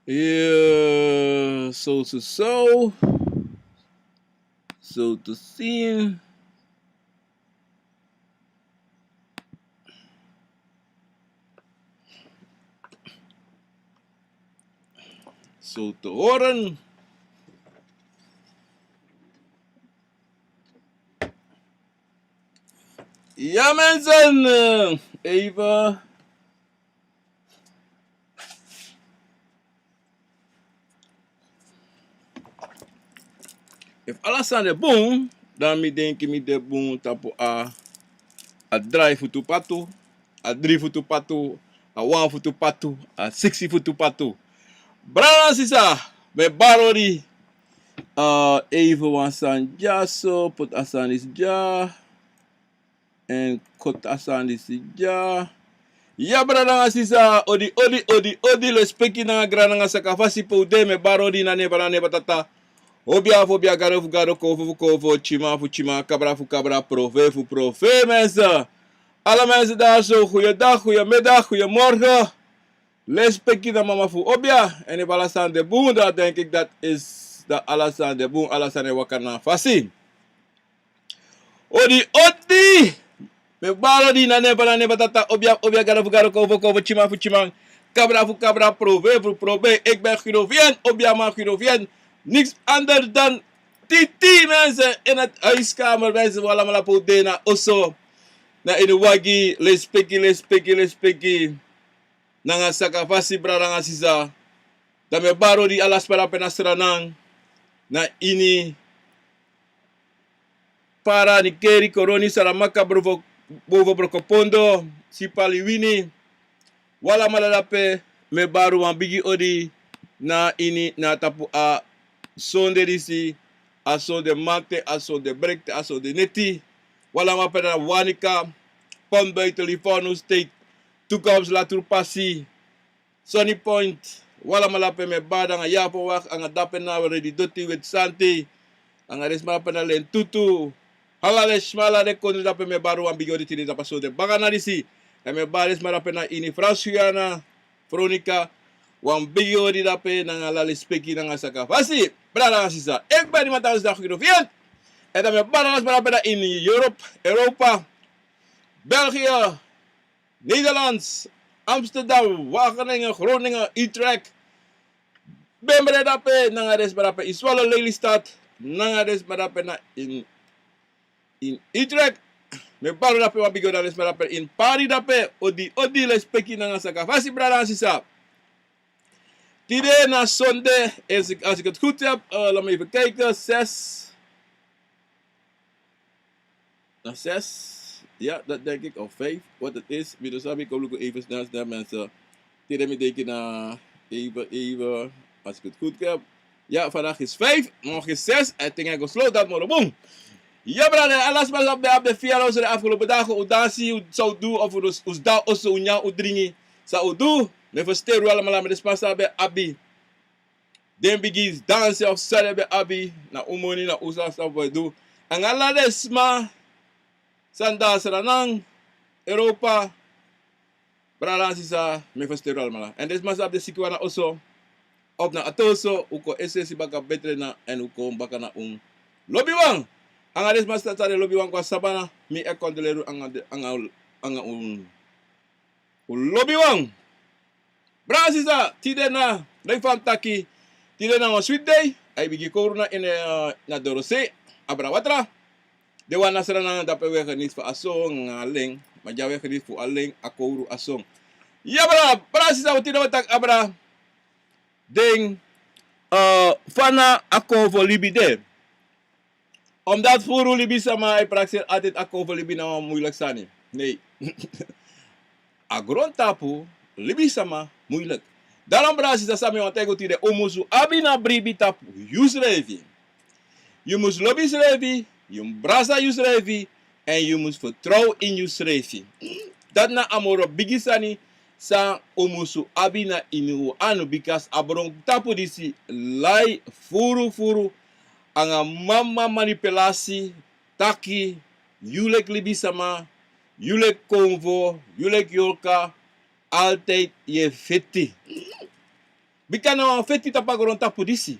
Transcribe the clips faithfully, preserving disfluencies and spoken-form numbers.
Yu, so, so, so. So to sin. So to horen. Ya, mensen, eh, even. Efu ala sani de bun, dan mi denki mi de bun tapu a, a drai futu patu, a dri futu patu, a wan futu patu, a siksi futu patu. Brada nanga sisa, mi e bari odi, eh, even wan sani dyaso, poti a sani disi dya. Èn koti a sani disi dya. Ya, brada nanga sisa, odi, odi, odi, odi, lespeki nanga grani nanga sakafasi pe un de, mi e bari odi na nen fu Gado, na nen fu Tata. Obia fu obia, Gado fu Gado, Konfo fu Konfo, Tyiman fu Tyiman, Kabra fu Kabra, Profeti fu Profeti, mensen. Ala mensen daar zo, goeiedag, goeiemiddag, goeiemorgen. Lespeki na mama fu obia, èn efu ala sani de bun, dan denk ik dat is, dat ala sani de bun, ala sani e waka na fasi. Odi, odi! Mi e bari odi na nen fu, na nen fu Tata, obia fu obia, Gado fu Gado, Konfo fu Konfo, Tyiman fu Tyiman, Kabra fu Kabra, Profeti fu Profeti. Ik ben Guido Vian, obiaman Guido Vian. Niks anders dan Titi, mensen, in het huiskamer, mensen, un alamala pe un de, na oso, na ini wagi, lespeki, lespeki, lespeki. Nanga sakafasi, brada nanga sisa. Dan mi e bari odi ala sma dape na Sranan, na ini Para, Nickerie, Coronie, Saramacca, Boven, Boven Brokopondo, Sipaliwini. Un alamala dape, mi e bari wan bigi odi na ini, na tapu a sonde disi, a sonde mamanten, a sonde brekten, a sonde neti. Un alamala dape na Wanica, Pontbuiten, Livorno State, Toekomst, Latrupasi, Sunny Point, un alamala dape mi e bari, nanga Yapenwacht, nanga dape na Redidoti, Weti Santi, nanga den sma dape na Lentutu. Ala den sma, ala den kondre dape mi e bari wan bigi odi tide tapu a sonde baka na disi. Èn mi e bari den sma dape na ini Frans Guyana, Veronica, wan bigi odi dape nanga ala lespeki nanga sakafasi. Brada nanga sisa, ik ben niemand anders dan Guido Vian. Èn dan mi e bari ala sma dape na ini Europe, Europa, België, Nederlands, Amsterdam, Wageningen, Groningen, Utrecht. Bembre dape, nanga den sma dape in Zwolle, Lelystad, nanga den sma dape na in, in Utrecht. Mi e bari dape wan bigi odi na den sma dape in Paris dape, odi, odi, lespeki nanga sakafasi, brada nanga sisa. Tide na sonde, als ik, als ik het goed heb, eh, laat me even kijken, zes. Na zes. Ja, dat denk ik, of vijf, wat het is. Mi no sabi, kon luku even snel, snel, mensen. Tide mi denki na even, even, als ik het goed heb. Ja, vandaag is vijf, morgen is zes. I think I go slow dat moro bun. Ja, brada, ala sma san ben abi den fiya oso den afgelopen dagen, un dansi, un san un du, of un, un sdan oso, un nyan, un dringi. San un du, mi e ferseri un alamala, ma den sma san ben abi den bigi dansi of san den ben abi, na un moni, na un sani san un e du. Nanga ala den sma san de na Sranan, Europa, brada nanga sisa, mi e ferseri un alamala. Èn den sma san abi den sikiwan na oso, of na ati oso, un kon es'esi baka betre na, èn un kon baka na un lobiwan. Nanga den sma san sa de lobiwan go na sabana, mi e kondoleri un nanga den, nanga, nanga un, un lobiwan. Brada nanga sisa, tide na, leki fa mi taki, tide na wan switi dei, a e bigin kowru na ini, eh, na Dorosei, abra watra. Den wan na Sranan dape, un e geniti fu a son nanga alen, ma dya un e geniti fu alen, a kowru, a son. Ya, brada, brada nanga sisa, tide un e taki abra den, eh, fa na a Konfo libi de. Omdat furu libisma e prakseri altijd a Konfo libi na wan moeilijk sani. Nee. A grontapu libisma moeilijk. Daarom, brada nanga sisa, san mi wani taigi un tide, un musu abi na bribi tapu yusrefi. Yu musu lobi yusrefi, yu musu brasa yusrefi, èn yu musu fertrow ini yusrefi. Dati na a moro bigi sani san un musu abi na ini un anu, bika a grontapu disi lai furu furu nanga mama manipulasi, taki yu leki libisma, yu leki Konfo, yu leki yorka, altijd yu e feti. Bika na wan feti tapu a grontapu disi.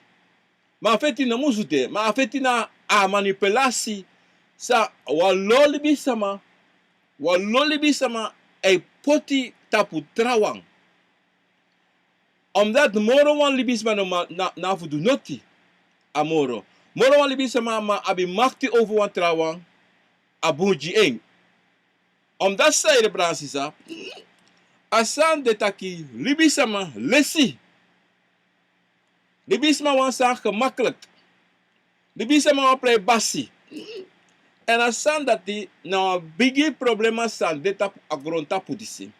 Ma a feti no musu de, ma a feti na a manipulasi san wan lo libisama, wan lo libisama e poti tapu trawan. Omdat moro wan libisma no man, na, na fu du noti. A moro. Moro wan libisma man abi makti over wan trawan, a bun gi en. Omdat san ede, brada nanga sisa, a sani de taki libisma lesi. Libisma wani sani gemakkelijk. Libisma wani prei basi. Èn a sani dati na wan bigi problema san de tapu a grontapu disi.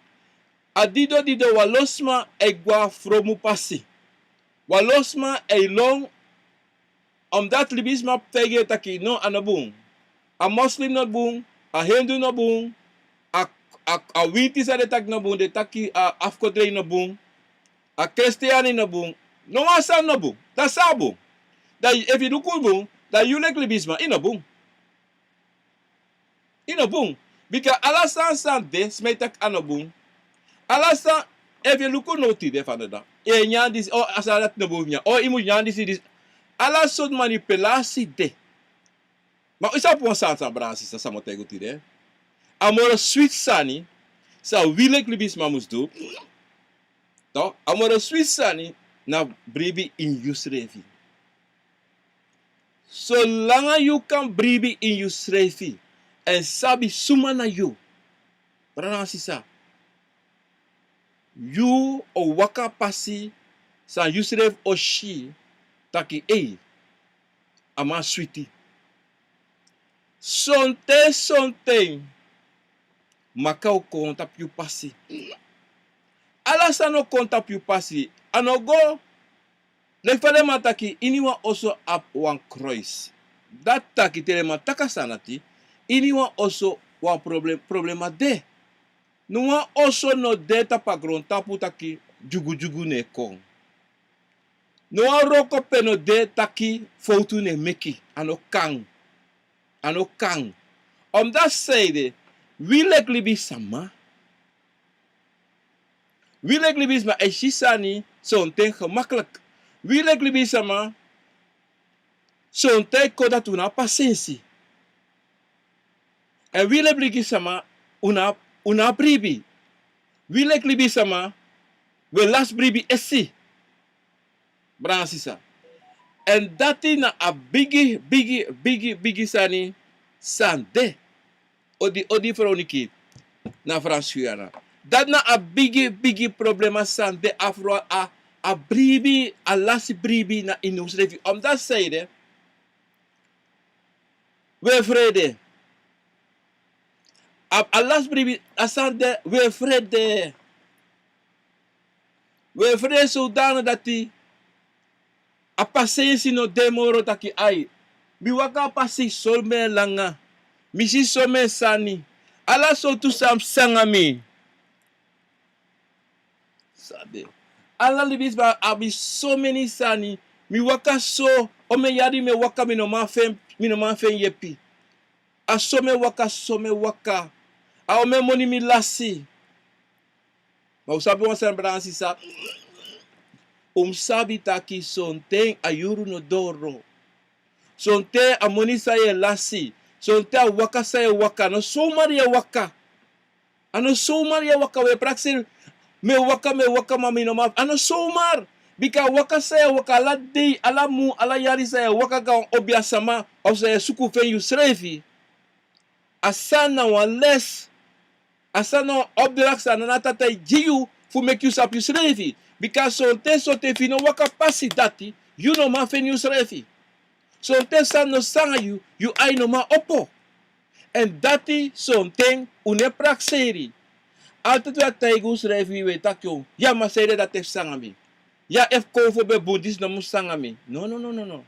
A dido dido wan lo sma e gwe a fromu pasi. Wan lo sma e lon, omdat libisma taigi en taki no, a no bun. A moslim no bun, a hindu no bun, a, a, a winti san den taki no bun, den taki a afkodrei no bun, a kristiani no bun, no wan sani no bun. Dan san bun? Dan efu yu luku bun, dan yu leki libisma, yu no bun. Yu no bun. Bika ala sani san de, sma e taki a no bun. Ala sani, efu yu luku now tide fanowdu. Yu e nyan disi, o, a sani dati no bun fu nyan. O, yu mus nyan disi, disi. Ala sortu manipulasi de. Ma yu sabi wan sani, san, brada nanga sisa, san mi o taigi yu tide. A moro switi sani san wi leki libisma mus du. Toch, a moro switi sani na bribi ini yusrefi. Solanga yu kan bribi ini yusrefi èn sabi suma na yu, brada nanga sisa, yu o waka pasi san yusrefi o si taki ei, a man switi. Sonten, sonten maka o kon tapu yu pasi. Ala sani o kon tapu yu pasi. A no go. Leki fa den man taki, ini wan oso abi wan kroisi. Dati taki te den man taki a sani dati, ini wan oso wan problem, problema de. No wan oso no de tapu a grontapu taki dyugudyugu no e kon. No wan wroko pe no de taki fowtu no e meki. A no kan. A no kan. Omdati san ede, wi leki libisma, wi leki libisma e si sani sonten gemakkelijk. Wi leki libisma, sonten e kon dati un no abi pasensi. Èn wi leki libisma, un no, un no abi bribi. Wi leki libisma, un e lasi bribi esi. Brada nanga sisa. Èn dati na a bigi, bigi, bigi, bigi sani san de. Odi, odi Veronica na Frans Guyana. Dati na a bigi, bigi problema san de, a frow, a, a bribi, a lasi bribi na ini unsrefi. Omdati san ede, un e frede. A, a lasi bribi, a sani de, un e frede. Un e frede zodanig dati a pasensi no de moro taki ai. Mi waka a pasi somen langa. Mi si somen sani. Ala sortu sani psa nanga mi. Sabi. Ala libisma abi someni sani. Mi waka so, omeni yari mi e waka, mi no man feni, mi no man feni yepi. A somen waka, somen waka. A omeni moni mi lasi. Ma un sabi wan sani, brada nanga sisa. Un mus sabi taki sonten a yuru no doro. Sonten a moni san yu e lasi. Sonten a waka san yu e waka. A no somar yu e waka. A no somar yu e waka, un e prakseri. Mi e waka, mi e waka, ma mi no man. A no somar. Bika a waka san yu e waka ala dei, ala mun, ala yari san yu e waka go na wan obiasama, of san yu e suku feni yusrefi. A sani na wan les. A sani na wan opdracht san Nana Tata e gi yu fu meki yu sabi yusrefi. Bika sonten, sonten efu yu no waka pasi dati, yu no man feni yusrefi. Sonten sani no psa nanga yu, yu ain no man opo. Èn dati sonten un no e prakseri. Altijd un e taigi unsrefi, un e taki o, ya, ma san ede dati e psa nanga mi. Ya, efu konfo ben bun, disi no mus psa nanga mi. No, no, no, no, no.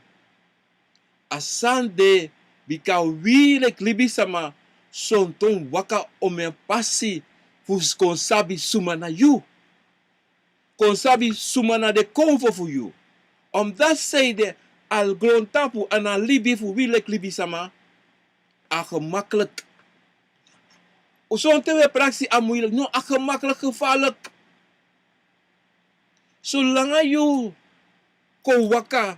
A sani de, bika wi leki libisma sonten un waka omeni pasi fu kon sabi suma na yu. Kon sabi suma na den konfo fu yu. Omdati san ede, a grontapu, a na libi fu wi leki libisma, a gemakkelijk. Sonten un e prakseri a moeilijk. No, a gemakkelijk, gevaarlijk. Solanga yu kon waka,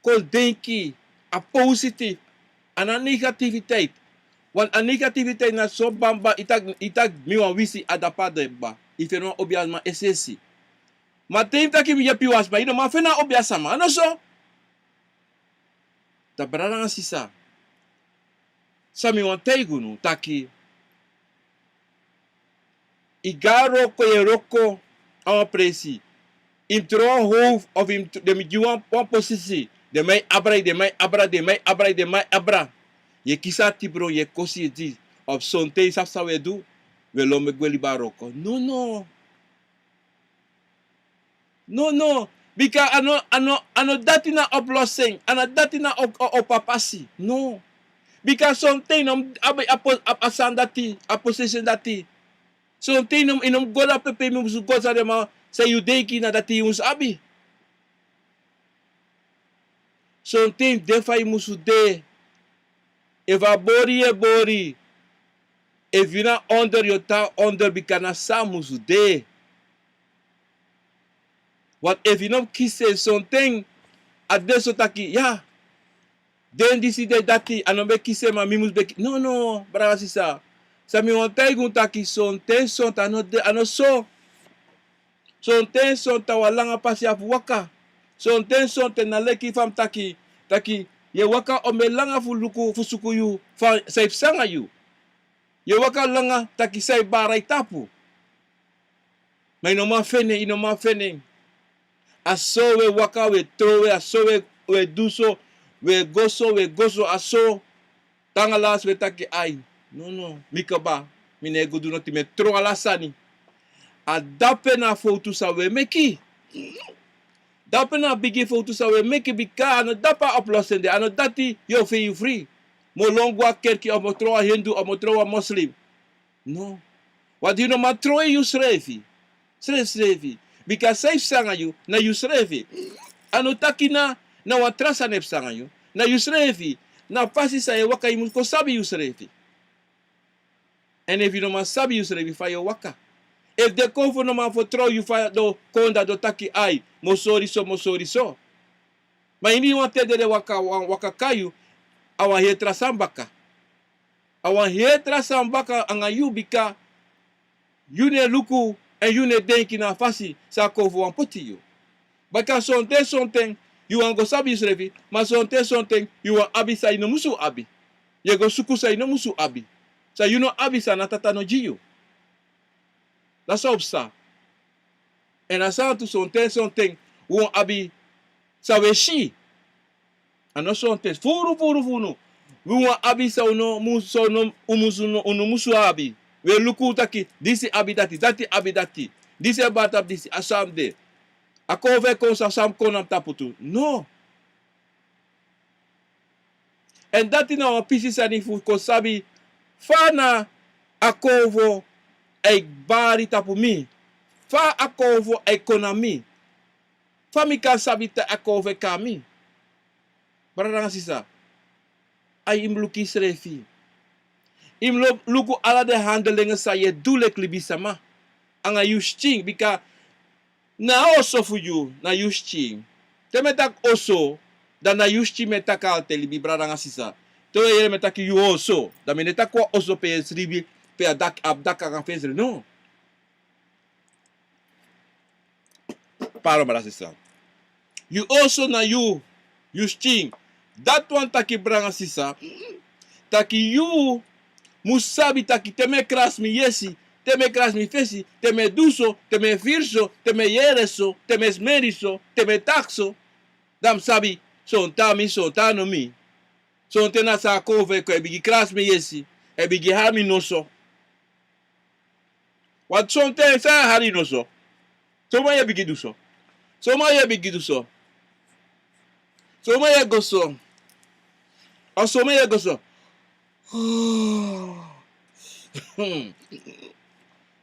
kon denki a positif, a no a negativiteit. Want a negativiteit na so bamba, yu taki, yu taki mi wan wisi, a dapu a de kba. Yu feni wan obiasma es'esi. Ma te yu taki mi yepi wan sma, yu no man feni a obiasma, a no so. Da brada nanga sisa, san mi wani taigi unu taki, yu go na wroko, yu e wroko a wan presi, yu mus tron wan howfu, of yu mus tr-, den mus gi wan, wan posisi, den man e abra yu, den man e abra, den man e abra, den man e abra. Yu e kisi atibron, yu e kosi yu disi, of sonten yu sabi san wi e du, wi e lon meki wi e libi a wroko. Nono. Nono, bika a no, a no, a no dati na oplossing, a no dati na op-, o-, opo a pasi. No. Bika sonten yu no mus abi a po-, a, a sani dati, a position dati. Sonten yu no, yu no mus go dape pe yu musu go, san den man, san yu denki na dati yu musu abi. Sonten yu de fa yu musu de. Efu a bori yu e bori, efu yu na onder, yu o tan onder, bika na san a musu de. Want efu yu no kisi en, sonten a de so taki, ya, den disi, den dati, a no ben kisi en, ma mi musu ben ki-, no, no, brada sisa. San mi wani taigi unu taki, sonten, sonten a no de, a no so. Sonten, sonten a wan langa pasi yu abi fu waka. Sonten, sonten na leki fa mi taki, taki yu e waka omeni langa fu luku, fu suku yu, fa san e psa nanga yu. Yu e waka langa taki san e bari yu tapu. Ma yu no man feni en, yu no man feni en. A so wi e waka, wi e trowe, a so wi e, wi e du so, wi e go so, wi e go so, a so. Te anga lasi wi e taki ai, nono, mi kaba, mi no e go du noti, mi e tron ala sani. A dape na a fowtu san wi e meki. Dape na a bigi fowtu san wi e meki, bika a no dape a oplossing de, a no dati yu o feni yu fri. Mi o lon go a kerki, of mi o tron wan Hindu, of mi o tron wan Muslim. No. Want yu no man tron yusrefi. Srefisrefi. Bika san e psa nanga yu, na yusrefi. A no taki na, na wan tra sani e psa nanga yu. Na yusrefi. Na a pasi san yu e waka, yu musu kon sabi yusrefi. Èn efu yu no man sabi yusrefi, fa yu o waka? Efu den konfo no man fertrow yu, fa den o kon dan den o taki ai, mi o sori so, mi o sori so. Ma ini wan ten den e waka, wan waka kon na yu, a wan heri tra sani baka. A wan heri tra sani baka anga yu, bika yu no e luku èn yu no e denki na a fasi san a konfo wani poti yu. Bika sonten sonten yu wani go sabi yusrefi, ma sonten sonten yu wani abi san yu no musu abi. Yu e go suku san yu no musu abi. San yu no abi, san na Tata no gi yu. Dati san o psa. Èn a sani tu, sonten sonten wi wani abi san wi e si. A no sonten, furu furu fu unu. Wi wani abi san unu mu-, san unu, un musu, unu, unu musu abi. Wi e luku taki disi abi dati, dati abi dati. Disi e bari tapu disi, a san de. A konfo e kon, san, san kon na mi tapu tu. No. Èn dati na wan pisi sani fu kon sabi fa na a konfo e bari tapu mi. Fa a konfo e kon na mi. Fa mi kan sabi taki a konfo e kon na mi. Brada nanga sisa, ai, yu mus luku yusrefi. Yu mus lu-, luku ala den handelingen san yu e du leki libisama. Anga yu skin, bika na a oso fu yu, na yu skin. Te mi e taki oso, dan na yu skin mi e taki altijd, libi brada nanga sisa. Te wi e yere mi e taki yu oso, dan mi no e taki wan oso pe yu e sribi, pe a dak-, a daki nanga fensel, no. Pardon, brada sisa. Yu oso na yu, yu skin. Dati wani taki, brada nanga sisa, taki yu mus sabi taki te mi e krasi mi yesi, te mi e krasi mi fesi, te mi e du so, te mi e firi so, te mi e yere so, te mi e smeri so, te mi e taki so, dan mi sabi sonten a mi, sonten a no mi. Sonten na san a konfo e kon, e bigin krasi mi yesi, e bigin hari mi noso. Want sonten san e hari noso. Son man yu e bigin du so. Son man yu e bigin du so. Son man yu e go so. Of son man yu e go so.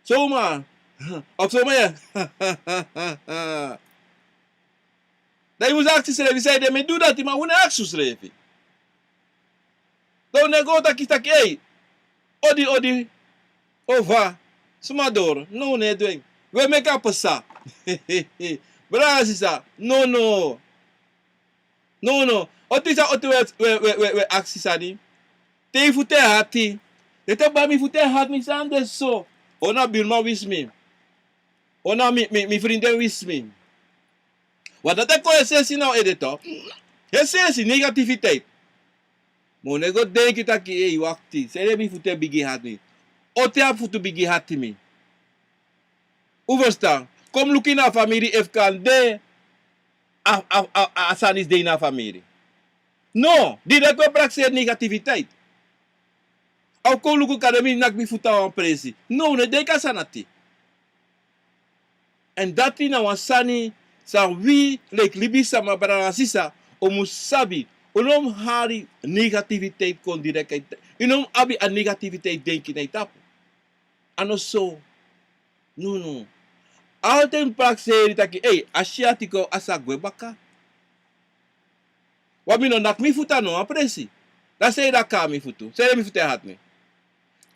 Son man. Of son man yu e. Dan yu mus aksi yusrefi, sanede mi e du dati, ma un no e aksi yusrefi. Dan un no e go taki taki, ei, odi, odi, o fa, suma doro, no, un no e du en. Wi e meki a pasa. Brada sisa, no, no. No, no. Oti san oti we, we, we, we, we aksi sani. Te yu futu e hati. Te te bari mi futu e hati, mi sani de so. O na birman wisi mi. O na mi, mi, mi frinden wisi mi. Wan dati e kon e sensi na un ede to. E sensi, negativiteit. Ma un no e go denki taki, ei, wakti. Sede mi futu e bigin hati mi. Oti a futu bigin hati mi. Un ferstan? Kon mi luku ini a famiri efu kande a, a, a, a sani disi de ini a famiri. No, direkt we prakseri negativiteit. A o kon luku kande mi naki mi futu na wan presi. No, un no e denki a sani dati. Èn dati na wan sani san wi, leki libisama, brada nanga sisa, un mus sabi. Un no mus hari negativiteit kon direkt. Un no mus abi a negativiteit denki na yu tapu. A no so. No, no. Altijd prakseri taki, ei, a si ati kon, a sa gwe baka. Wan mi no naki mi futu na wan presi. Dan sede a kon na mi futu. Sede mi futu e hati mi.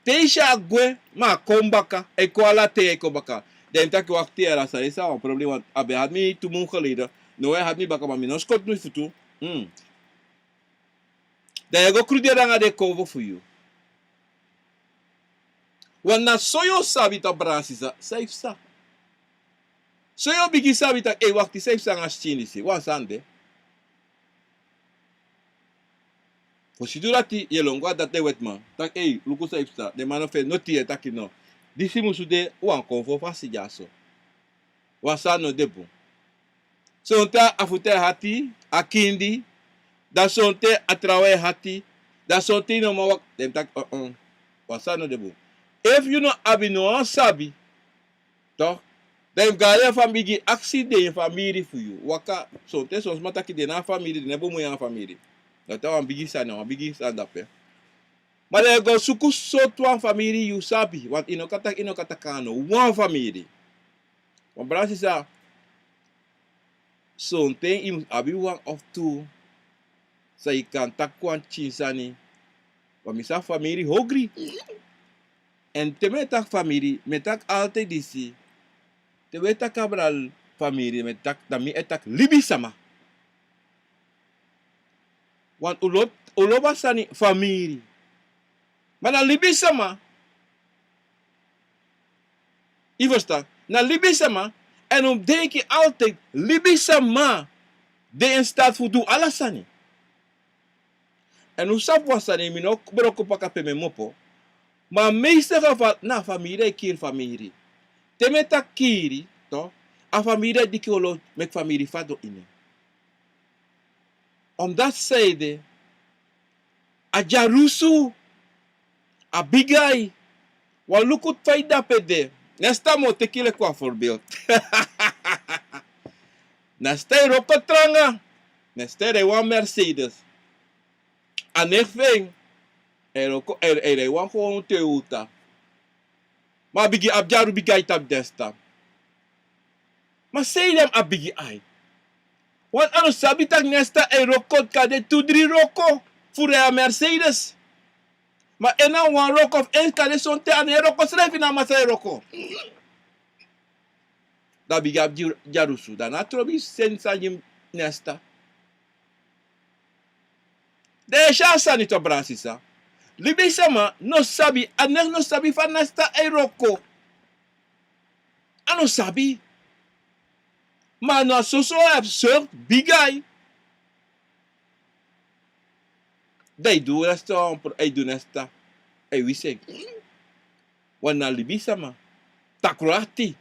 Te yu si a gwe, ma a kon baka, a e kon ala ten, a e kon baka. Dan yu mus taki wakti, a sani disi a wan problema, a ben hati mi tu mun geleden. No, a e hati mi baka, ma mi no skoti mi futu. Hmm. Dan yu e go kruderi nanga den konfo fu yu. Want na so yu o sabi taki brada sisa, san yu psa. So yu o bigin sabi taki, ei, wakti, san yu psa nanga a skin disi, wan sani de. Fosi yu du dati, yu e lon go na dati den wetiman. Taki, ei, luku san yu psa. Den man no feni noti, yu e taki no. Disi musu de wan konfo fasi dyaso. Wan sani no de bun. Sonten a futu e hati, a kindi, dan sonten a trawan e hati, dan sonten yu no man waka, den mus taki, uh-uh. Wan sani no de bun. Efu yu no abi no wan sabi, toch, dan yu mus go na den famiri, bigin aksi den famiri fu yu. Waka, sonten son sma taki den na famiri, den no e bun moo a famiri. Dati a wan bigi sani, wan bigi sani dape. Ma den e go suku sortu wan famiri yu sabi, want yu no kan taki, yu no kan taki nanga no wan famiri. Wan brada sisa, sonten yu mus abi wan of tu, san yu kan taki wan pikin sani. Want mi sabi famiri hogri. Èn te mi e taki famiri, mi e taki altijd disi. Te wi e taki abra famiri, mi e taki, dan mi e taki libisama. Want un lobi, un lobi a sani famiri. Ma na libisama. Yu ferstan? Na libisama. Èn un mus denki altijd, libisama de in staat fu du ala sani. Èn un sabi wan sani, mi no broko paka pe mi e komopo. Ma meeste geval na famiri e kiri famiri. Te mi e taki kiri, toch, a famiri e diki olo meki famiri fadon ini. Omdat zij de, a dyarusu, a bigi ai, wan luku fa yu dape de. Nesta mi o teki leki wan voorbeeld. Nesta e wroko tranga, nesta e rei wan Mercedes. A neef fu en, e wroko, e, e rei wan gewone Toyota. Ma a bigin abi dyaru, bigi ai tapu den stan. Ma sei den abi bigi ai. Want a no sabi taki nesta e wroko kande tu dri wroko fu rei a Mercedes. Ma en na wan wroko fu en kande sonten a no e wroko srefi, na a masaa e wroko. Dan a bigin abi dyarusu, dan na a trobi seni sani gi nesta. Den e si a sani tu, brada sisa. Libisama no sabi, a neef no sabi fa nesta e wroko. A no sabi. Ma na soso a abi sortu bigi ai. Dan a e du nesta, a e du nesta. A e wisi en. Wan na libisama. Takru ati.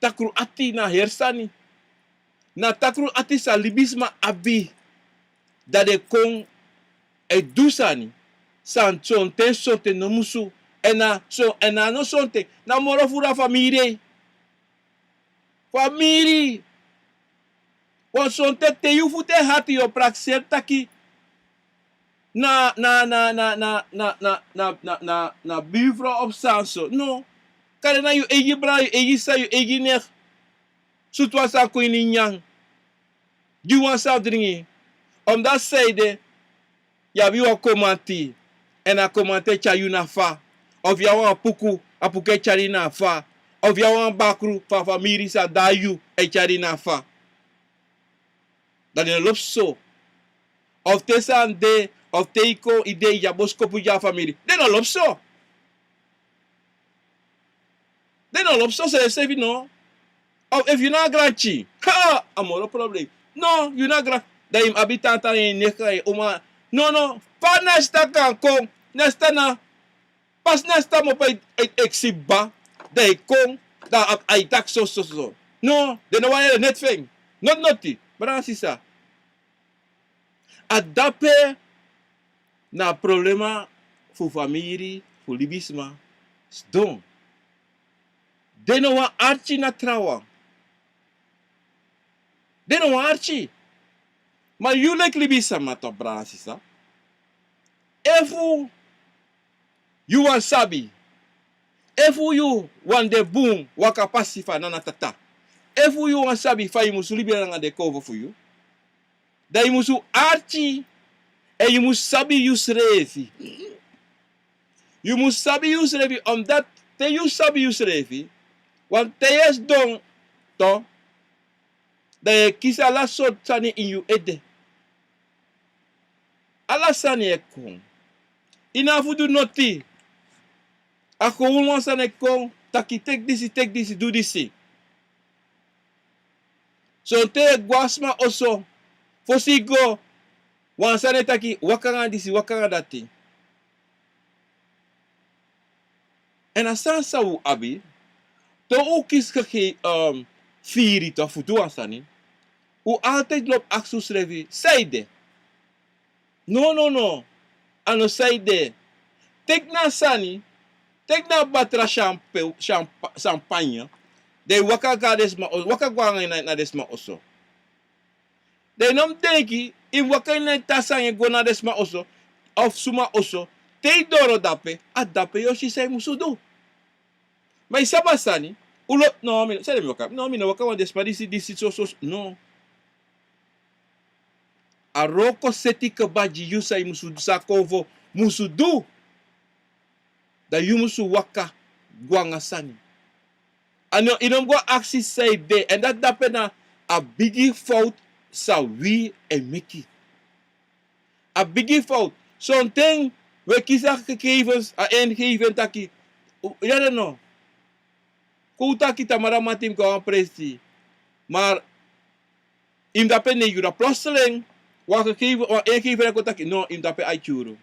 Takru ati na heri sani. Na takru ati san libisma abi. Dan den kon e du sani san sonten, sonten no musu. Èn na so, èn na no sonten, na moro furu a famiri. Famiri. Wan sonten te yu futu e hati yu o prakseri taki na, na, na buurvrouw of san so. No. Kande na yu eigi brada, yu eigi sisa, yu eigi neef. Sutu wan sani kon ini nyan. Gi wan sani fu dringi. Omdat zij de, yu abi wan komanti. Èn a komanti e tyari yu na fa. Of yu abi wan puku, a puku e tyari yu na fa. Of yu abi wan bakru fu a famiri san de na yu e tyari na fa. Dan den no lobi so. Of te san de, of te yu kon yu de yu e boskopu gi a famiri. Den no lobi so. Den no lobi so srefi no. Of efu yu na a granpikin, ha, a moro problem. No, yu na a gran, dan yu mus abi tanta, yu neka, yu uma. No, no, fa nesta kan kon, nesta na, pas nesta mopo e, e, e kisi baba, dan yu kon, dan a, a e taki so, so, so. No, den no wani yere noti fu en. Noti, noti, brada nanga sisa. A dape na a problema fu famiri, fu libisma sidon. Den no wani arki na trawan. Den no wani arki. Ma yu leki libisma, toch, brada nanga sisa. Efu yu wani sabi, efu yu wani de bun, waka pasi fu a nana tata. Efu yu wani sabi fa yu musu libi nanga den konfo fu yu, dan yu musu arki, èn yu musu sabi yusrefi. Yu musu sabi yusrefi, omdat te yu sabi yusrefi, wan ten yu e sidon, toch, dan yu e kisi ala sortu sani ini yu ede. Ala sani e kon. Yu no abi fu du noti. A kon wan sani e kon, taki teki disi, teki disi, du disi. Sonten yu e go a sma oso, fosi yu go, wan sani e taki waka nanga disi, waka nanga dati. Èn a sani san un abi, te un kisi keke, um, firi, toch, fu du wan sani, un altijd lobi aksi unsrefi, san ede? No, no, no. A no san ede. Teki na sani, teki na batra champe-, champa-, champagne, dan yu waka go na den sma oso, waka go nanga en na, na den sma oso. Dan yu no mus denki, yu mus waka ini a ini sani e go na den sma oso, of suma oso, te yu doro dape, a dape yu o si san yu musu du. Ma yu sabi a sani, un lo-, no, mi no, san ede mi waka, no, mi no waka wan den sma disi, disi, so, so, so, no. A wroko seti kaba gi yu san yu musu du, san a konfo musu du. Dan yu musu waka go nanga sani. A no, yu no mus go aksi san ede, èn dati dape na a bigi fowtu san wi e meki. A bigi fowtu. Sonten wi e kisi a gegevens, a ingeving taki, u-, ya no. Kon un taki tamara mamanten mi go na wan presi. Maar yu mus dape neigi yuru, plotseling wan gegeve-, wan ingeving kon taki, no, yu mus dape aiti yuru.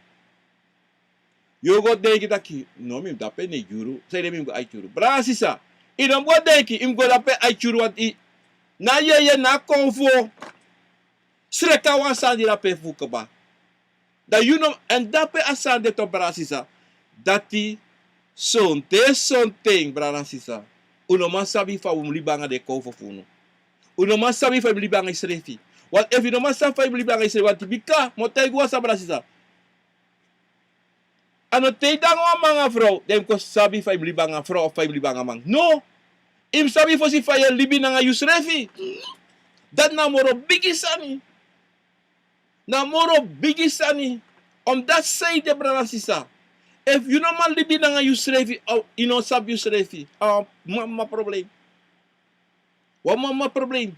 Yu o go denki taki, no, mi mus dape neigi yuru, san ede mi mus go aiti yuru? Brada nanga sisa, yu no mus go denki yu mus go dape aiti yuru, want yu, na yeye, na konfo sreka wan sani di dape fu kaba. Dan yu no, èn dape a sani de, toch, brada nanga sisa. Dati sonten, sonten, brada nanga sisa, un no man sabi fa un mus libi nanga den konfo fu unu. Un no man sabi fa yu mus libi nanga yusrefi. Want efu yu no man sabi fa yu mus libi nanga yusrefi, want bika, mi o taigi wan sani, brada nanga sisa. A no te yu de nanga wan man nanga frow, dan yu mus kon sabi fa yu mus libi nanga frow of fa yu mus libi nanga man. No. Yu mus sabi fosi fa yu e libi nanga yusrefi. Dati na moro bigi sani. Na moro bigi sani. Omdat san ede, brada nanga sisa, efu yu no man libi nanga yusrefi, a, yu no sabi yusrefi, a wan mama problem. Wan mama problem.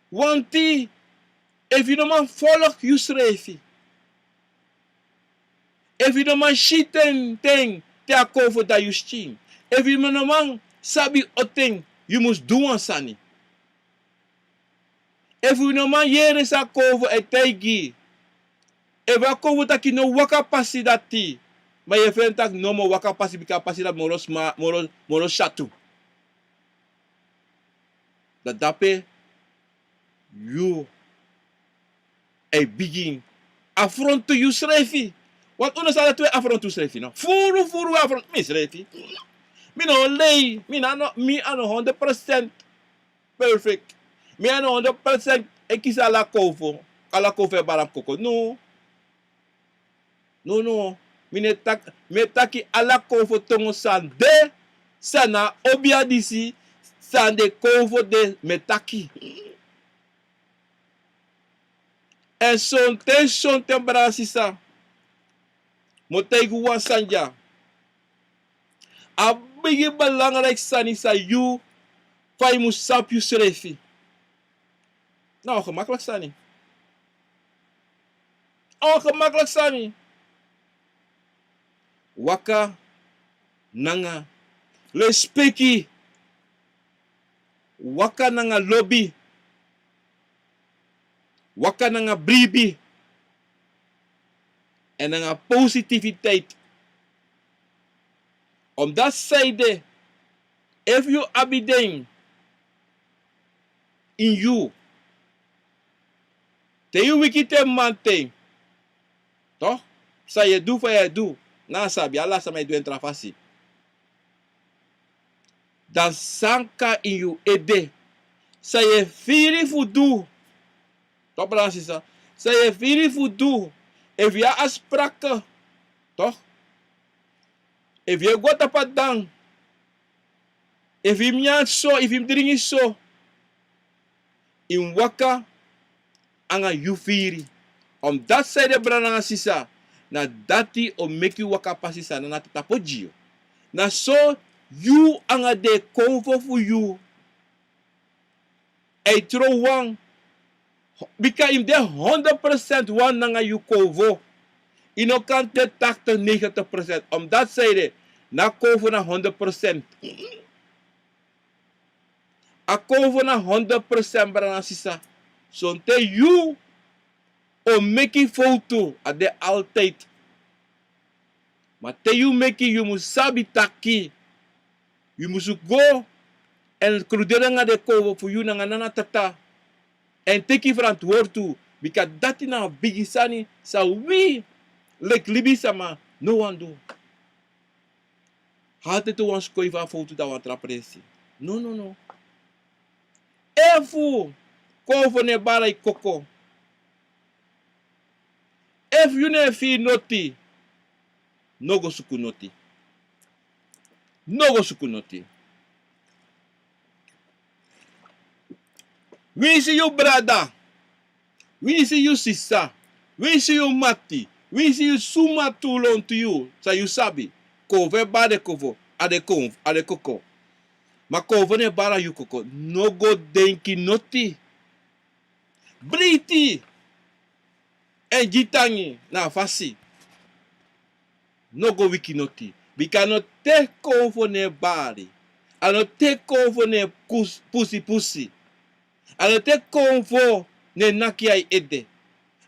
Want efu yu no man folg yusrefi, efu yu no man si ten, ten te a konfo de na yu skin, efu yu no man sabi on ten yu mus du wan sani, efu yu no man yere san a konfo e taigi yu, efu a konfo taki no waka pasi dati, ma yu e feni taki no, mi o waka pasi, bika a pasi dati moro sma, moro, moro syatu. Dan dape yu e bigin afrontu yusrefi. Want un no sabi dati un e afrontu yusrefi, no? Furu, furu un e afrontu. Mi srefi, mi no lei, mi na no, mi a no honderd procent perfect. Mi a no honderd procent e kisi ala konfo, ala konfo e bari mi koko. No. No, no. Mi no e taki, mi e taki ala konfo tongo san de, san na obia disi, san de konfo de mi e taki. Èn sonten, sonten, brada nanga sisa, mi o taigi un wan sani dya. A bigi belangrijk sani san yu, fa yu mus sabi yusrefi. Na wan gemakkelijk sani. Ongemakkelijk sani. Waka nanga lespeki. Waka nanga lobi. Waka nanga bribi. En nanga positiviteit. Omdat zij de, efu yu abi den in yu, te yu wiki te manten, toch? San yu e du, fa yu e du, na a sabi, ala sama e du en tra fasi. Dan san kon na yu ede, san yu e firi fu du, toch, brada nanga sisa? San yu e firi fu du, efu yu abi a sprake, toch? Efu yu e go tapu a dan, efu yu mus nyan so, efu yu mus dringi so, yu mus waka nanga yu firi. Omdat zij de, brada nanga sisa, na dati o meki yu waka pasi san Nana Tata poti gi yu. Na so yu nanga den konfo fu yu e tron wan. Bika yu mus de honderd procent wan nanga yu konfo. Yu no kan de tachtig, negentig procent. Omdat zij de, na konfo na honderd procent. A konfo na honderd procent, brada nanga sisa. Sonten yu o meki fowtu, a de altijd. Ma te yu meki, yu mus sabi taki yu mus go en kruderi nanga den konfo fu yu nanga Nana Tata. En teki frantwortu, bika dati na a bigi sani san wi leki libisama no wani du. Altijd wan skoifu a fowtu, dan wan tra presi. No, no, no. Efu konfo no e bari yu koko, efu yu no e firi noti, no go suku noti. No go suku noti. Winsi yu brada, winsi yu sisa, winsi yu mati, winsi yu suma tu lontu yu, san yu sabi, konfo e bari den konfo, a den konfo, a den koko. Ma konfo no e bari yu koko, no go denki noti. Breiti en gi tangi na a fasi. No go wiki noti. Bika a no te konfo no e bari. A no te konfo no e kus-, pusi pusi. A no te konfo no e naki yu ede.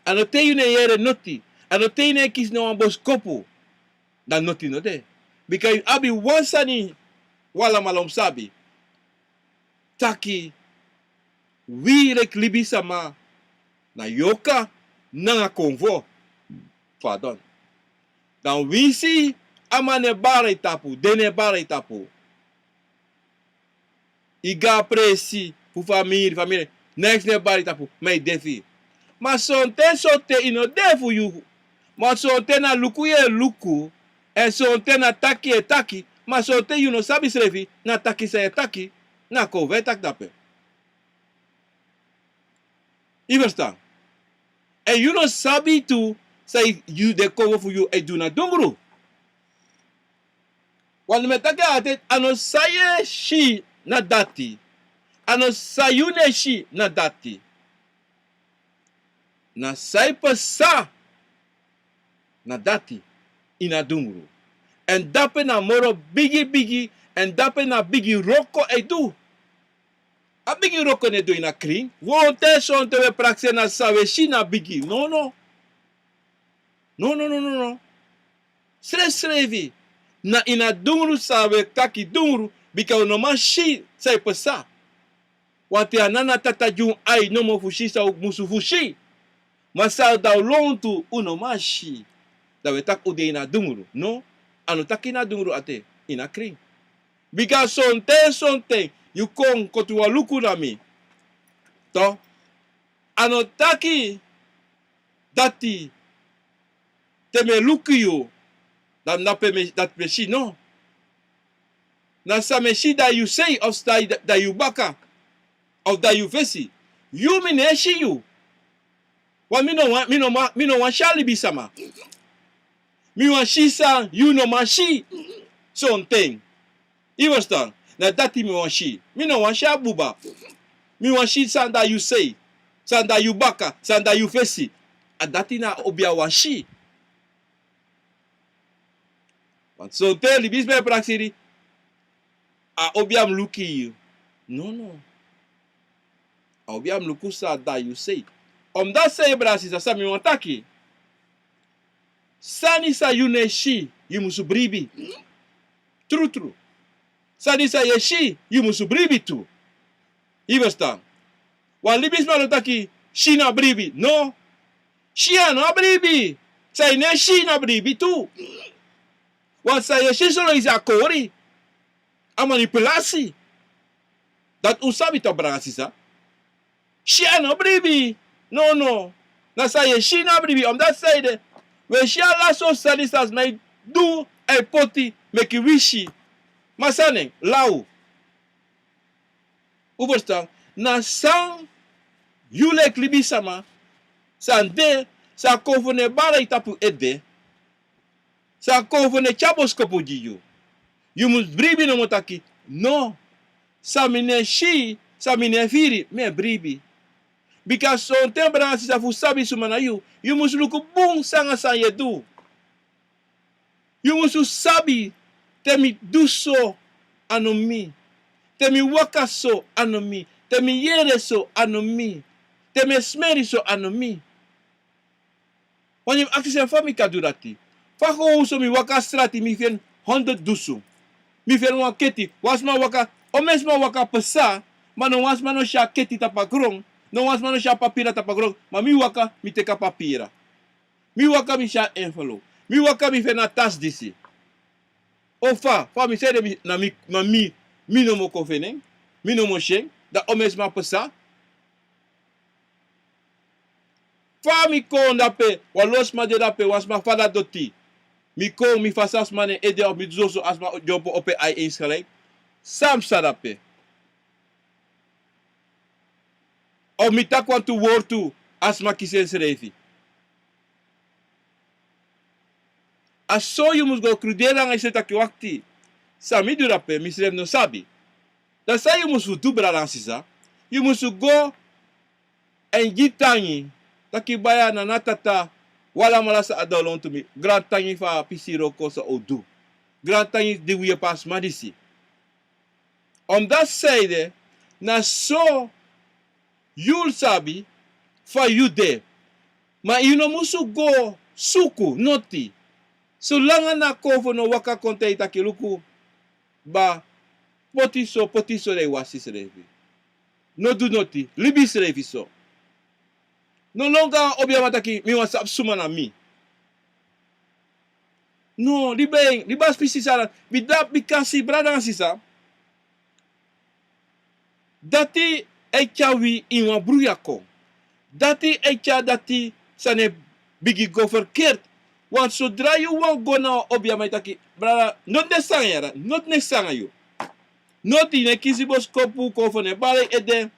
A no te yu no e yere noti. A no te yu no e kisi no wan bosikopu. Dan noti no de. Bika yu abi wan sani, wi alamala mus sabi taki wi leki libisama na yorka nanga konfo. Pardon. Dan winsi a man no e bari yu tapu, den no e bari yu tapu, yu go na presi fu famiri, famiri, neks no e bari yu tapu, ma yu de firi. Ma sonten, sonten yu no de fu yu. Ma sonten na luku yu e luku, èn sonten na taki yu e taki, ma sonten yu no sabi srefi na taki san yu e taki, na konfo yu e taki dape. Yu ferstan? Èn yu no sabi tu san yu, den konfo fu yu e du na dungru. Want mi e taki altijd, a no san yu e si na dati. A no san yu no e si na dati. Na san e pasa na dati ini a dungru. Èn dape na moro bigi bigi, èn dape na bigi wroko e du. A bigi wroko no e du ini a krin. Wi o te sonten wi e prakseri na san wi e si na bigi. No, no. No, no, no, no, no. Srefsrefi, na ini a dungru san wi e taki dungru, bika wi no man si san e pasa. Want a Nana Tata gi un ai nomo fu si san un musu fu si. Ma san dati lontu un no man si, dan wi e taki un de ini a dungru. No, a no taki ini a dungru ete, ini a krin. Bika sonten, sonten yu kon koti wan luku na mi. Toch, a no taki dati te mi e luku yu, dan na pe mi, dati mi e si, no. Na san mi e si, dan yu sei, of san, dan yu baka, of dan yu fesi. Yu, mi no e si yu. Want mi no wani, mi no man, mi no wani si a libisama. Mi wani si san yu no man si. Sonten. Yu ferstan? Na dati mi wani si. Mi no wani si a buba. Mi wani si san de na yu sei, san de na yu baka, san de na yu fesi. A dati na a obia wani si. Want sonten libisma e prakseri, a obia mus luku yu. Nono. A obia mus luku san de na yu sei. Omdat sei, brada sisa, san mi wani taki. Sani san yu no e si, yu musu bribi. Trutru. Sani san yu e si, yu musu bribi tu. Yu ferstan? Wan libisma no taki si na bribi. No. Si a no a bribi. San yu no e si na bribi tu. Want san yu e si solo yu sa kori. A manipulasi. Dati un sabi, toch, brada sisa. Si a no bribi. Nono. Na san yu e si na bribi. Omdat sei de, wi e si ala sortu sani san a sma e du, a e poti meki wi si. Ma san na en? Law. Un ferstan? Na san yu leki libisma, san de, san kon fu no e bari yu tapu ede. San kon fu no e tyari boskopu gi yu. Yu mus bribi nomo taki, no. San mi no e si, san mi no e firi, mi e bribi. Bika sonten, brada sisa, fu sabi suma na yu, yu mus luku bun san nanga san yu e du. Yu musu sabi, te mi du so, a no mi. Te mi waka so, a no mi. Te mi yere so, a no mi. Te mi e smeri so, a no mi. Wan yu mus aksi en fa mi kan du dati. Fa kon un so mi waka a strati, mi feni hondro dusun. Mi feni wan keti, wan sma waka, omeni sma waka pasa, ma no wan sma no si a keti tapu a gron, no wan sma no si a papira tapu a gron, ma mi waka, mi teki a papira. Mi waka, mi si a envelope. Mi waka, mi feni a tasi disi. O fa, fa mi sabi de, mi, na mi, ma mi, mi nomo kon feni en, mi nomo si en, dan omeni sma pasa. Fa mi kon dape, wan lo sma de dape, wan sma fadon doti. Mi kon, mi fasi a sma na en ede, of mi du soso, a sma dyompo opo en ai, en srei. San mi sa dape. Of mi taki wantu wortu, a sma kisi ensrefi. A so yu mus go kruderi nanga yusrefi taki wakti. San mi du dape, misrefi no sabi. Dan san yu musu du, brada nanga sisa? Yu musu go èn gi tangi. Taki baya, nana, tata, un alamala sa abi lontu mi. Grantangi fu a pisi wroko san un du. Grantangi di un yepi a sma disi. Omdat sei de, na so yu sabi fa yu de. Ma yu no musu go suku noti. Solanga na kon fu no waka kon taigi taki luku, ba, poti so, poti so, dan yu wasi srefi. No du noti, libi srefi so. No lon go na obiaman taki mi wani sabi suma na mi. No, libi en, libi a pisi sani. Mi dati, bika si, brada nanga sisa. Dati e tyari wi ini wan bruya kon. Dati e tyari dati sani e bigin go ferkert. Want sodra yu wani go na wan obiaman, yu taki, brada, noti no e sanga yu, noti no e sanga yu. Noti, yu no e kisi boskopu, kon fu no e bari ede.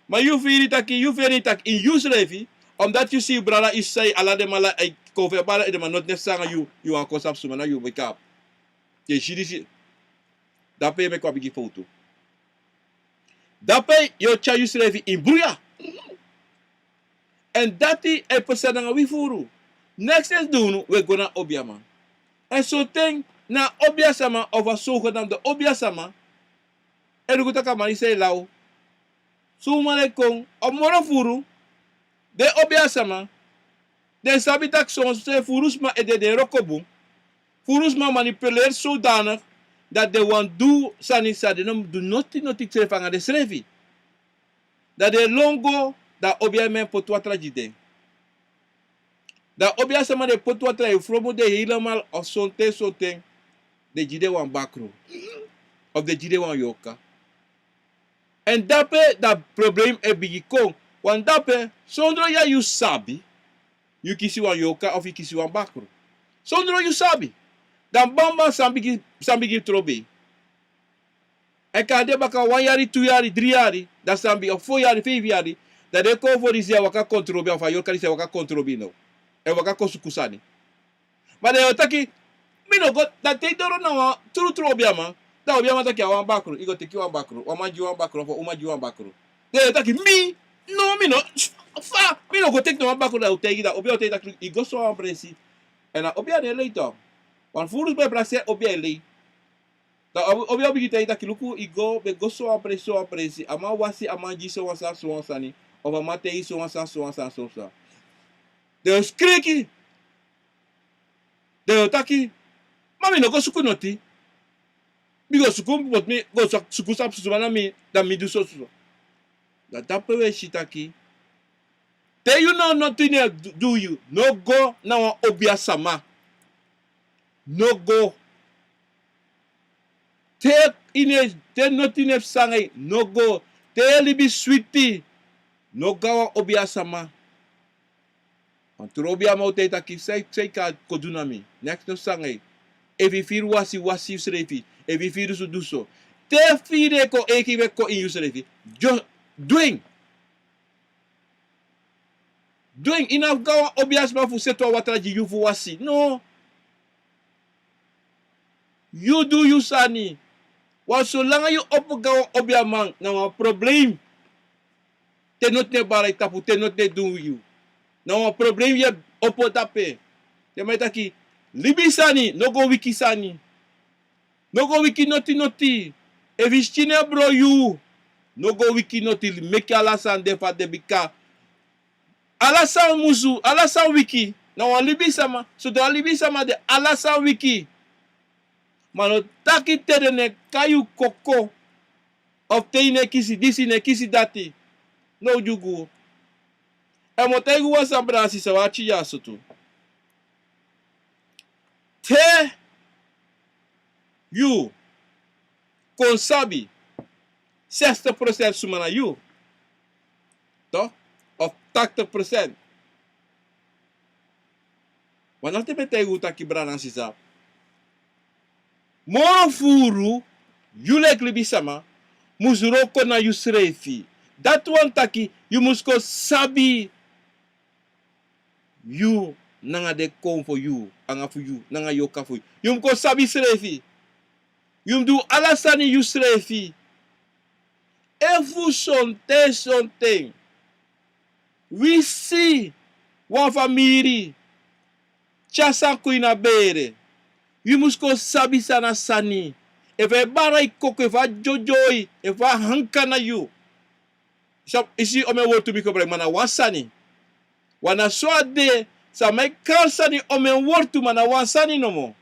Ma yu firi taki, yu firi taki ini yusrefi, omdat yu si yu brada, yu sisa, ala den man e kon fu e bari ede, ma noti no e sanga yu, yu wani kon sabi suma na yu, bika yu e si disi. Dape yu e meki wan bigi fowtu. Dape yu o tyari yusrefi ini bruya. Èn dati e pasa nanga wi furu. Neks esi di unu, wi e go na obiaman. Èn sonten na obiasama, of a zogenaamde obiasama, e luku taki a man disi e law. Son man e kon, a moro furu, den obiasama, den sabi taki sonso furu sma e de den wroko bun. Furu sma manipuleri zodanig dati den wani du sani san den no mus du noti noti srefi anga densrefi. Dan den e lon go, dan obiaman e poti watra gi den. Dan obiasama, den e poti watra, e fromu den helemaal, of sonten sonten den gi den wan bakru. Of den gi den wan yorka. Èn dape dan problem e bigin kon. Want dape, sondro yu sabi, yu kisi wan yorka of yu kisi wan bakru. Sondro yu sabi. Dan bamba san bigin, san bigin trobi. Èn kan de baka wan yari, tu yari, dri yari, dan san bigin, of fo yari, feifi yari, dan den kon fu disi e waka kon trobi, of a yorka disi e waka kon trobi now. E waka kon suku sani. Ma dan yu o taki, mi no go, dan te yu doro na wan trutru obiaman, Dan obiaman taki a wan bakru, i go teki wan bakru, wan man gi wan bakru, of wan uma gi wan bakru. Dan yu e taki mi, no, mi no, fa, mi no go teki no wan bakru. Dan yu taigi, dan obiaman o taigi taki i go so wan presi. Èn a obiaman e lei tu. Wan furu sma e prakseri, obiaman e lei. Dan obiaman o bigin taigi taki luku, i go, ben go so wan presi, so wan presi. A man wasi, a man gi so wan sani, so wan sani. Of a man taigi so wan sani, so wan sani, so wan sani. Dan yu skriki. Dan yu o taki, ma mi no go suku noti. Mi go suku, but mi go sa-, suku sabi suma na mi, dan mi du so, so. Dan dape wi e si taki, te yu no, noti no e du, du yu, no go na wan obia sama. No go. Te i no e, te noti no e psa nanga yu, no go. Te yu e libi switi, no go na wan obia sama. Wan tru obiaman o taigi taki san, san i kan kon du na mi. Neks no psa nanga yu. Efu i firi wasi, wasi yusrefi. Efu i firi du so, du so. Te firi e kon, eiki e kon ini yusrefi, yu du en. Du en. I no abi go na wan obia sama fu seti wan watra gi yu fu wasi. No. Yu du yu sani. Wan solanga yu opo go na wan obiaman, na wan problem. Te noti no e bari yu tapu, te noti no e du yu. Na wan problem yu e opo dape. Te mi e taki, libi sani, no go wiki sani. No go wiki noti noti. Efu yu skin e bron yu, no go wiki noti, meki ala sani de fa a de bika ala sani musu, ala sani wiki. Na wan libisama, so den wan libisama de, ala sani wiki. Ma no taki te den no e kai yu koko. Of te yu no e kisi disi, no e kisi dati. No dyugu. Èn mi o taigi wan sani, brada nanga sisa, wi e akisi dyaso tu. Te yu kon sabi sestig procent suma na yu, toch? Of tachtig procent. Want dati mi e taigi yu taki, brada nanga sisa, moro furu yu leki libisama musu wroko na yusrefi. Dati wani taki yu musu kon sabi yu nanga den konfo fu yu, anga fu yu, nanga yu oka fu yu. Yu mus kon sabi yusrefi. Yu mus du ala sani yusrefi. Efu sonten, sonten wi si wan famiri tyari sani kon ini a bere, yu mus kon sabi san na sani. Efu a e bari yu koko, efu a dyodyo yu, efu a hanka na yu. I si omeni wortu mi kobra, ma na wan sani. Want na so a de, sama e kari sani omeni wortu, ma na wan sani nomo.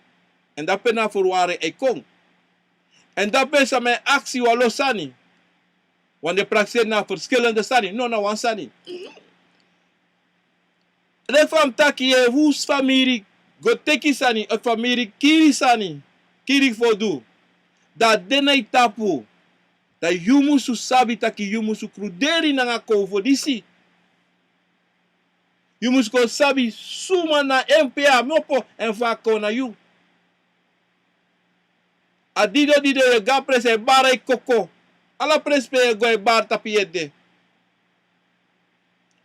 Èn dape na ferwari e kon. Èn dape sama e aksi wan lo sani. Want den prakseri na verschillende sani. No, na wan sani. Leki fa mi taki, efu famiri go teki sani, efu famiri kiri sani, kiri fu du, dan a de na yu tapu. Dan yu musu sabi taki yu musu kruderi nanga konfo disi. Yu musu kon sabi suma na en, pe a kmopo, èn fa a kon na yu. A didon didon yu e go a presi, a e bari yu koko. Ala presi pe yu e go, a e bari tapu yu ede.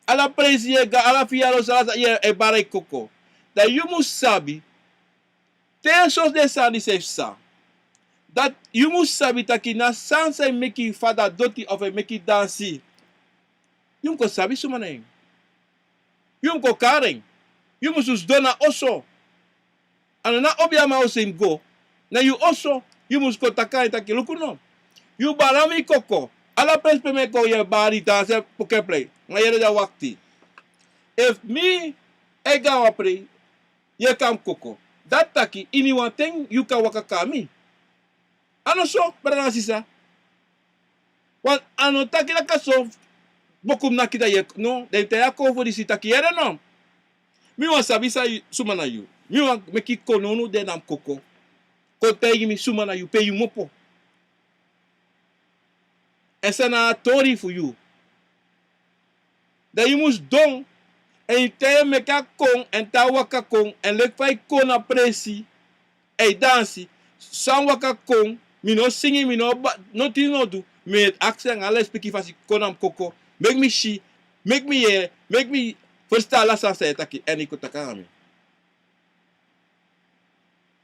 Ala presi yu e go, ala fiyalo sala sala yu e bari yu koko. Dan yu musu sabi, te so den sani disi e psa, dan yu musu sabi taki na sani san e meki fada doti of e meki dansi. Yu mus kon sabi suma na en. Yu mus kon kari en. Yu musu sidon na oso. A no na obiaman oso yu mus go. Na yu oso. Yu mus kon taki na en taki, luku no. Yu bari mi koko. Ala presi pe mi e go yu e bari, dansi, pokeplei. Ma yere, dan wakti. Efu mi e go na wan prei, yu e kon na mi koko, dati taki iniwan ten yu kan waka kon na mi. A no so, brada nanga sisa. Want a no taki leki so, boku mi naki dan yu e kon, no, dan yu e taigi a konfo disi taki, yere no. Mi wani sabi san yu, suma na yu. Mi wani meki kon nownow de na mi koko. Kon taigi mi suma na yu, pe yu kmopo. Èn san na a tori fu yu. Dan yu mus sidon, èn yu taigi en meki a kon, èn te a waka kon, èn leki fa yu kon na presi, èn yu dansi, san waka kon, mi no singi, mi no ba-, notin no du, mi e aksi en nanga ala respeki fasi, kon na mi koko, meki mi si, meki mi yere, meki mi ferstan ala sani san yu e taki, èn yu kon taki nanga mi.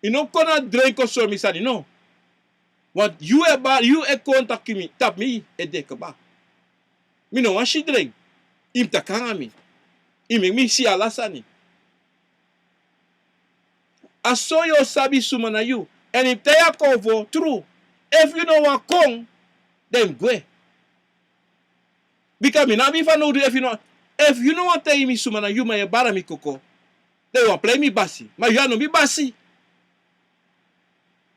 Yu no kon na drenki of sori mi sani, no. Want yu e bari, yu e kon taki mi, tapu mi ede kaba. Mi no wani sidon. Yu mus taki nanga mi. Yu meki mi si ala sani. A so yu o sabi suma na yu. Èn yu mus taigi a konfo tru. Efu yu no wani kon, dan yu mus gwe. Bika mi no abi fanowdu efu yu no, efu yu no wani taigi mi suma na yu, ma yu e bari na mi koko, dan yu wani prei mi basi. Ma yu a no mi basi.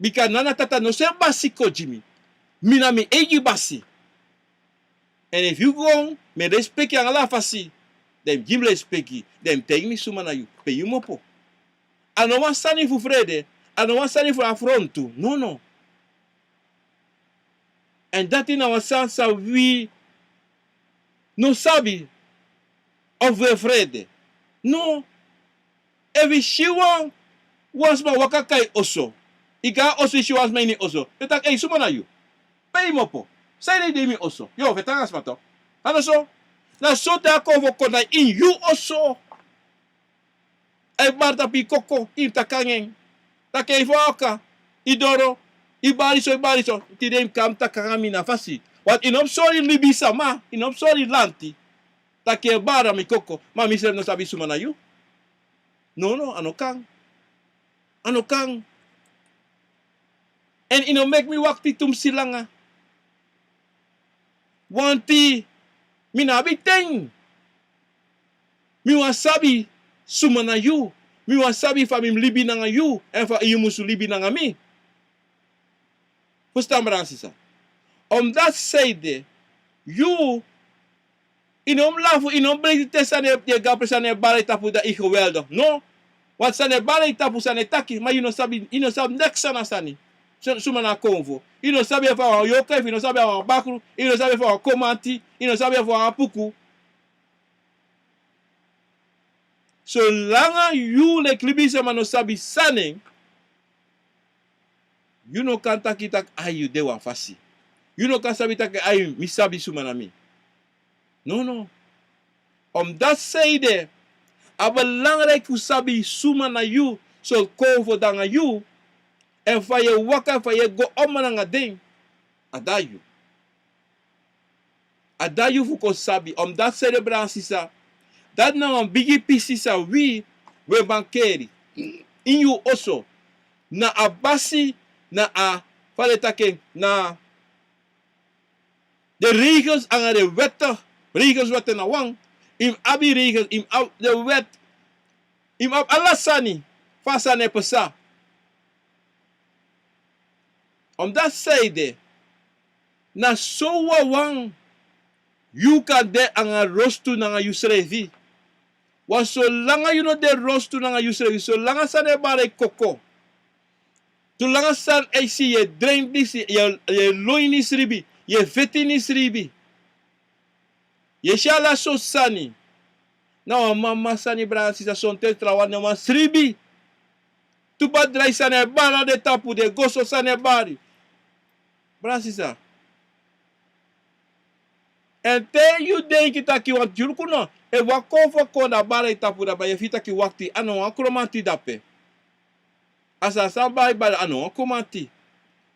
Bika Nana Tata no seni basi kon gi mi. Mi na mi eigi basi. Èn efu yu go, mi e respeki anga ala fasi. Dan yu mus gi mi respeki. Dan yu mus taigi mi suma na yu. Pe yu kmopo. A no wan sani fu frede. A no wan sani fu afrontu. Nono. Èn dati na wan sani san wi no sabi, of wi e frede. No. Efu yu si wan, wan sma waka kon a yu oso. Yu kon a oso, yu si wan sma ini yu oso. Yu e taki, ei, suma na yu? Pe yu kmopo? San yu e du ini mi oso? Yu o feti anga sma tok. A no so? Na so te a konfo kon na ini yu oso. A e bari tapu yu koko, yu mus taki anga en. Taki en fu a waka, yu doro, yu bari so, yu bari so. Tide yu mus kon taki anga mi na a fasi. Want yu no mus sori libisma, yu no mus sori lanti. Taki yu e bari na mi koko, ma misrefi no sabi suma na yu. Nono, a no kan. A no kan. Èn yu no meki mi wakti tumsi langa. Wanti mi no abi ten. Mi wani sabi suma na yu. Mi wani sabi fa mi mus libi nanga yu, èn fa yu musu libi nanga mi. Fusutan, brada nanga sisa. Omdati san ede, yu, yu no mus lafu, yu no mus breiti te sani e, yu e go a presi, sani e bari na yu tapu, dan yu geweldig. No. Want sani e bari na yu tapu, sani e taki, ma yu no sabi, yu no sabi neks san na a sani. Suma na a konfo. Yu no sabi efu a wan yoka, efu yu no sabi a wan bakru, yu no sabi efu a wan komanti, yu no sabi efu a wan puku. Solanga yu leki libisma no sabi sani, yu no kan taki taki ai, yu de wan fasi. Yu no kan sabi taki ai, mi sabi suma na mi. Nono. Omdati san ede, a belangrijk fu sabi suma na yu, sortu konfo de nanga yu, èn fa yu e waka, fa yu e go omro nanga den. A de na yu. A de na yu fu kon sabi. Omdati san ede, brada nanga sisa, dati na wan bigi pisi san wi, wi e mankeri ini yu oso. Na a basi, na a, fa den e taki en, na den regels anga den wet, regels, wet na wan. Yu mus abi regels, yu mus abi den wet. Yu mus abi ala sani, fa sani e pasa. Omdati san ede, na so wawan yu kan de nanga rostu nanga yusrefi. Want solanga yu no de rostu nanga yusrefi, solanga sani e bari yu koko, solanga sani e si yu e drenki disi, yu e, yu e lon ini yu sribi, yu e feti ini yu sribi. Yu e si ala sortu sani. Na wan mama sani, brada nanga sisa, sonten trawan na wan sribi. Tu padrai sani e bari na den tapu, den goso sani e bari. Brada nanga sisa. Èn te yu denki taki wan dyuruku no, efu wan konfo kon, a bari na yu tapu, dan yu e firi taki wakti, a no wan kromanti de ape. A sani san bari bari, a no wan kromanti.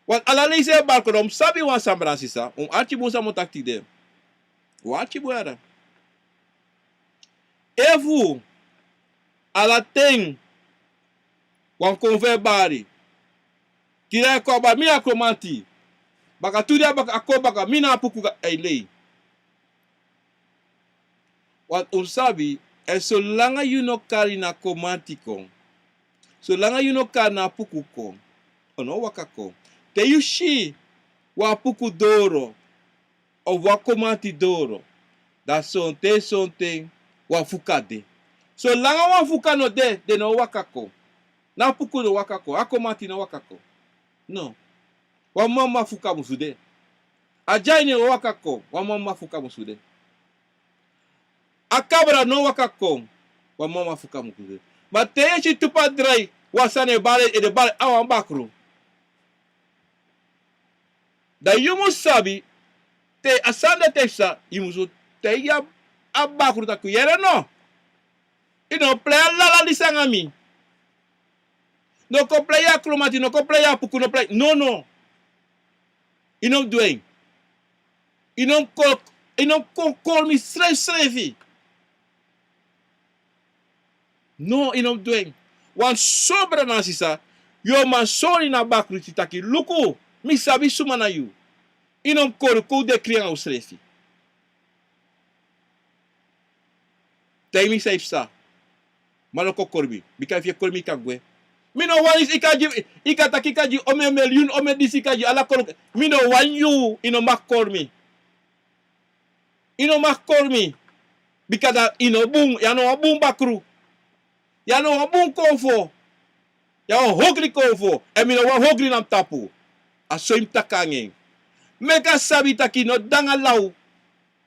Want ala leisi e bari kon, dan un mus sabi wan sani, brada nanga sisa. Un mus arki bun san mi o taki tide. Un mus arki bun, yere. Efu ala ten wan konfo e bari, tide a e kon a bari, mi na kromanti. Baka tu dei a baka, a kon baka, mi na a puku, a e lei. Want un sabi, èn solanga yu no kari na kromanti kon, solanga yu no kari na puku kon, a no o waka kon. Te yu si wan puku doro, of wan kromanti doro, dan sonten sonten wan fuka de. Solanga wan fuka no de, den no o waka kon. Na puku no o waka kon, a kromanti no o waka kon. No. Wan mama fuka musu de. A dyai no o waka kon, wan mama fuka musu de. A kabra no o waka kon, wan mama fuka musu de. Ma te yu e si tu padrai, wan sani e bari, ede bari a wan bakru. Dan yu mus sabi, te a sani de, te yu sa, yu musu taigi a bakru taki, yere no. Yu no prei a lala disi nanga mi. No kon prei a kromanti, no kon prei a puku, no prei, no, no. Yu no mus du en. Yu no mus kon, yu no mus kon kori mi srefsrefi. No, yu no mus du en. Wan so, brada nanga sisa, yu o man sori na bakruti taki: Luku, mi sabi suma na yu. Yu no mus kori, kon de krin nanga usrefi. Taigi mi san yu psa. Ma no kon kori mi. Bika efu yu e kori mi, yu kan gwe. Mi no wani, yu kan gi, yu kan taki yu kan gi omeni milyun, omeni disi, yu kan gi ala koloku. Mi no wani yu, yu no mag kori mi. Yu no mag kori mi. Bika dan yu no bun, yu a no wan bun bakru. Yu a no wan bun konfo. Yu a wan hogri konfo. Èn mi no wan hogri na mi tapu. A so yu mus taki nanga en. Meki a sabi taki yu no de nanga law.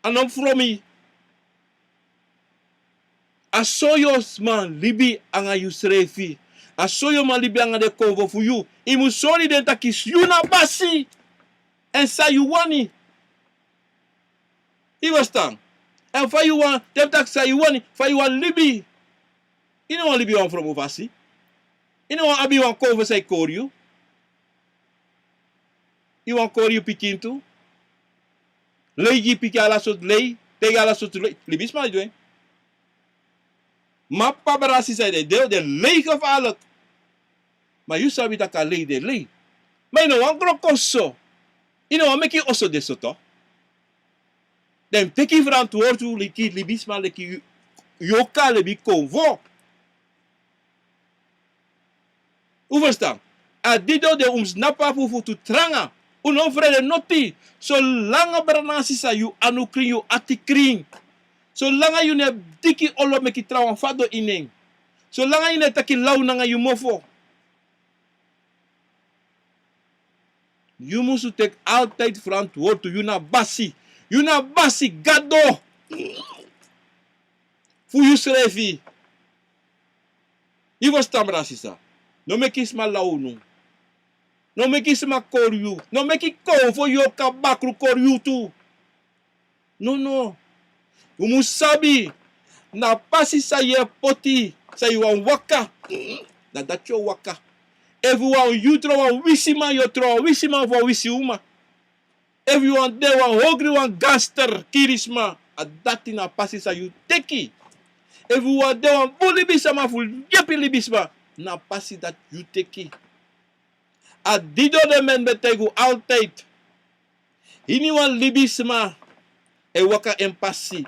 A no mus fromi. A so yu o man libi nanga yusrefi. A so yu o man libi nanga den konfo fu yu. Yu mus sori den taki yu na basi. Èn san yu wani. Yu e ferstan? Èn fa yu wani, den taki san yu wani, fa yu wani libi. Yu no wani libi wan fromu fasi. Yu no wani abi wan konfo san e kori yu. Yu wani kori yu pikin tu. Lei gi yu pikin ala sortu lei, taigi ala sortu lei. Libisma e du en. Ma p'pa, brada, sisa, den de, den lei gevaarlijk. Ma yu sabi taki a lei de lei. Ma yu no wani wroko so. Yu no wani meki yu oso de so toch. Den mus teki yu ferantwortu leki libisma, leki yu, yu o kan libi konfo. Un ferstan? A didon de, un mus tnapu a fufu tu tranga. Un no frede noti. Solanga, brada nanga sisa, yu anu krin, yu ati krin. Solanga yu no e diki olo meki trawan fadon ini en. Solanga yu no e taki law nanga yu mofo. Yu musu teki altijd ferantwortu. Yu na basi. Yu na basi gado fu yusrefi. Yu ferstan, brada, sisa? No meki sma law unu. No meki sma kori yu. No meki konfo, yu o kan bakru, kori yu tu. No, no. Un mus sabi, na a pasi san yu e poti, san yu wani waka, na dati yu o waka. Efu wan, yu tron wan wisiman, yu o tron wan wisiman fu wan wisi uma. Efu yu wani de wan hogri, wan gangster, kiri sma, a dati na a pasi san yu teki. Efu yu wani de wan bun libisma fu yepi libisma, na a pasi dati yu teki. A didon de, mi ben taigi un altijd. Iniwan libisma e waka en pasi.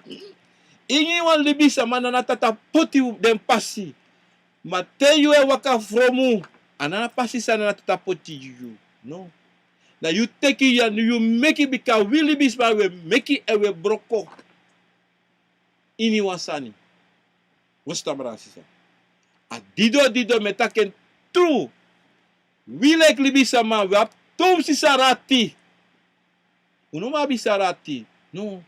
Iniwan libisma na Nana Tata poti den pasi. Ma te yu e waka fromu, a no na a pasi san Nana Tata poti gi yu. No. Na yu teki, yu meki, bika wi libisma wi e meki èn wi e wroko iniwan sani. Wi e stamra sisa. A didon, didon, mi e taki en tru. Wi leki libisma, wi abi tu sani dati. Un no man abi sani dati. No.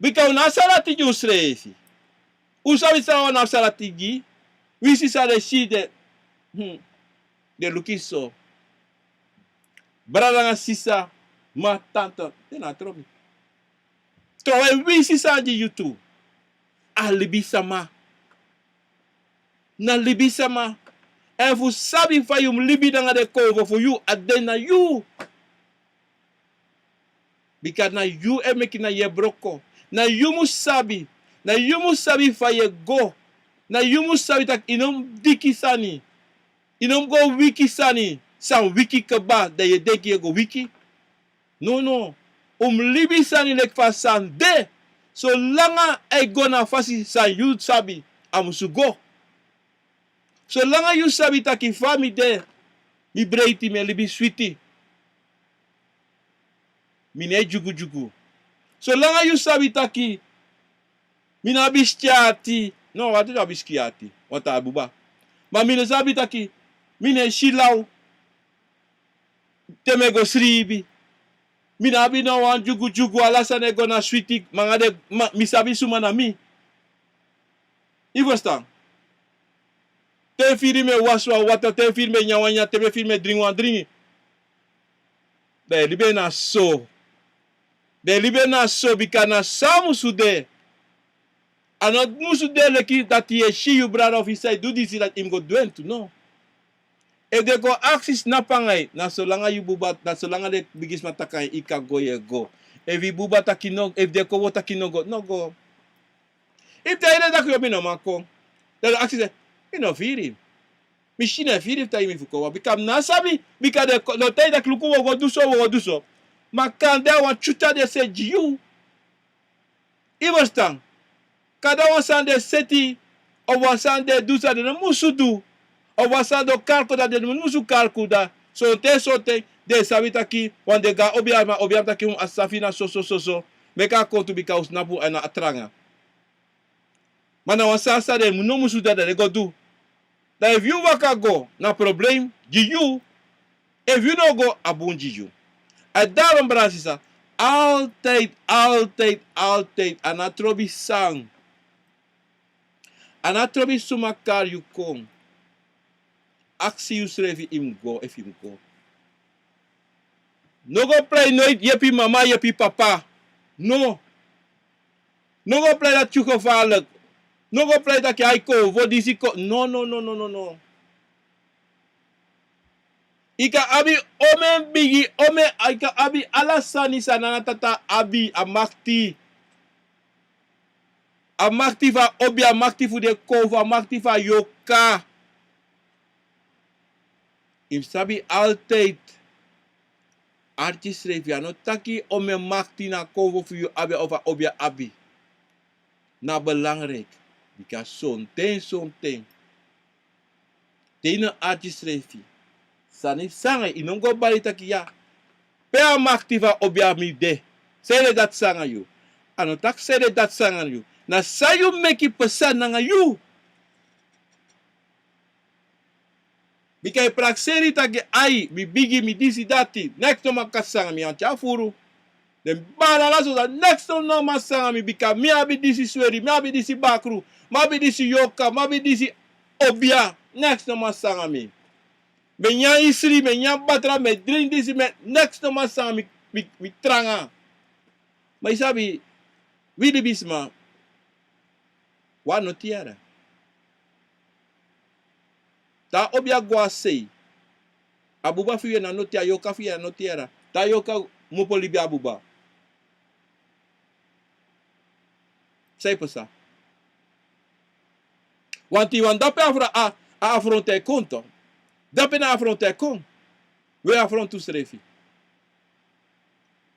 Bika un no abi sani dati gi unsrefi. Un sabi san un no abi sani dati gi? Wi sisa, den si den. Hmm. Den luku so. Brada nanga sisa, ma tanta, den no trobi. Trowe wi sisa gi yu tu. A libisma. Na libisma. Èn fu sabi fa yu mus libi nanga den konfo fu yu, a de na yu. Bika na yu e meki, na yu e wroko. Na yu mus sabi. Na yu mus sabi fa yu e go. Na yu mus sabi taki yu no mus diki sani. Yu no mus go wiki sani. San wiki kaba, dan yu e denki yu e go wiki. No, no. Un mus libi sani leki fa sani de. Solanga a e go na a fasi san yu sabi, a musu go. Solanga yu sabi taki fa mi de, mi breiti, mi e libi switi. Mi no e dyugudyugu. Solanga yu sabi taki mi no abi sikin ati. No, wan tu no abi sikin ati. Wan taa buba. Ma mi no sabi taki mi no e si law te mi e go sribi. Mi no abi no wan dyugudyugu, ala sani e go na switi, ma nanga den, ma, mi sabi suma na mi. Yu ferstan? Te firi mi e wasi wan watra, te firi mi e nyan wan nyan, te firi mi e dringi wan dringi. Dan yu libi en na so. Dan yu libi en na so, bika na so a musu de. A no musu de leki dati yu e si yu brada ofu yu sisa e du disi, dati yu mus go du en tu, no. Efu den kon aksi snapu nanga yu, na solanga yu buba, na solanga den bigisma taki nanga yu, yu kan go, yu e go. Efu yu buba taki no, efu den kon, wi o taki no go, no go. Yu taigi den taki yo, mi no man kon. Dan den aksi se, mi no firi. Mi si no e firi fu taigi mi fu kon, bika mi no sabi, bika den kon, den o taigi taki luku, wi o go du so, wi o go du so. Ma kande a wan tyuta den seti gi yu. Yu e ferstan? Kande a wan sani den seti, of wan sani den du san den no musu du, of wan sani den o kalku, dan den no musu kalku, dan sonten, sonten den sabi taki, wan den go na obiaman, obiaman taki, hmm, a sisa fu yu na soso, soso. Meki a kon tu, bika un snapu, a no tranga. Ma na wan sani san den no musu du, dan den go du. Dan efu yu waka go, na problem gi yu. Efu yu no go, a bun gi yu. A daarom, brada, sisa, altijd, altijd, altijd, a no trobi san. A no trobi suma kari yu kon. Aksi yusrefi efu yu mus go, efu yu mus go. No go prei noiti yepi mama, yepi papa. No. No go prei dati yu gevaarlijk. No go prei taki ai, kon fu disi kon. No, no, no, no, no, no. Yu kan abi omeni bigi, omeni, yu kan abi ala sani san Nana Tata abi, a makti. A makti fu a obiaman, a makti fu den kowfu, a makti fu a yorka. Yu mus sabi altijd, arki yusrefi, a no taki omeni makti na kowfu fu yu abi of a obiaman abi. Na belangrijk, bika sonten, sonten te yu no arki yusrefi, sani sanga yu, yu no mus go bari taki ya, pe a makti fu a obiaman de. San ede dati sanga yu? A no taki san ede dati sanga yu. Na san yu meki pasa nanga yu. Bika yu prakseri taki ai, mi bigi, mi disi, dati. Neks no man kan sanga mi, yu ati a furu. Den bari ala so san, neks no man sanga mi, bika mi abi disi sweri, mi abi disi bakru, mi abi disi yorka, mi abi disi obiaman, neks no man sanga mi. Mi e nyan isri, mi e nyan batra, mi e dringi disi, mi e, neks no man sanga mi, mi, mi tranga. Ma yu sabi, wi libisma, wi a noti yara. Te a obiaman go a sei, a buba fu yu na noti, a yorka fu yu na noti yara. Te a yorka kmopo libi a buba, san e pasa? Wanti wan dape afro-, a, a afrontu e kon tu. Dape na afrontu e kon. Wi e afrontu usrefi.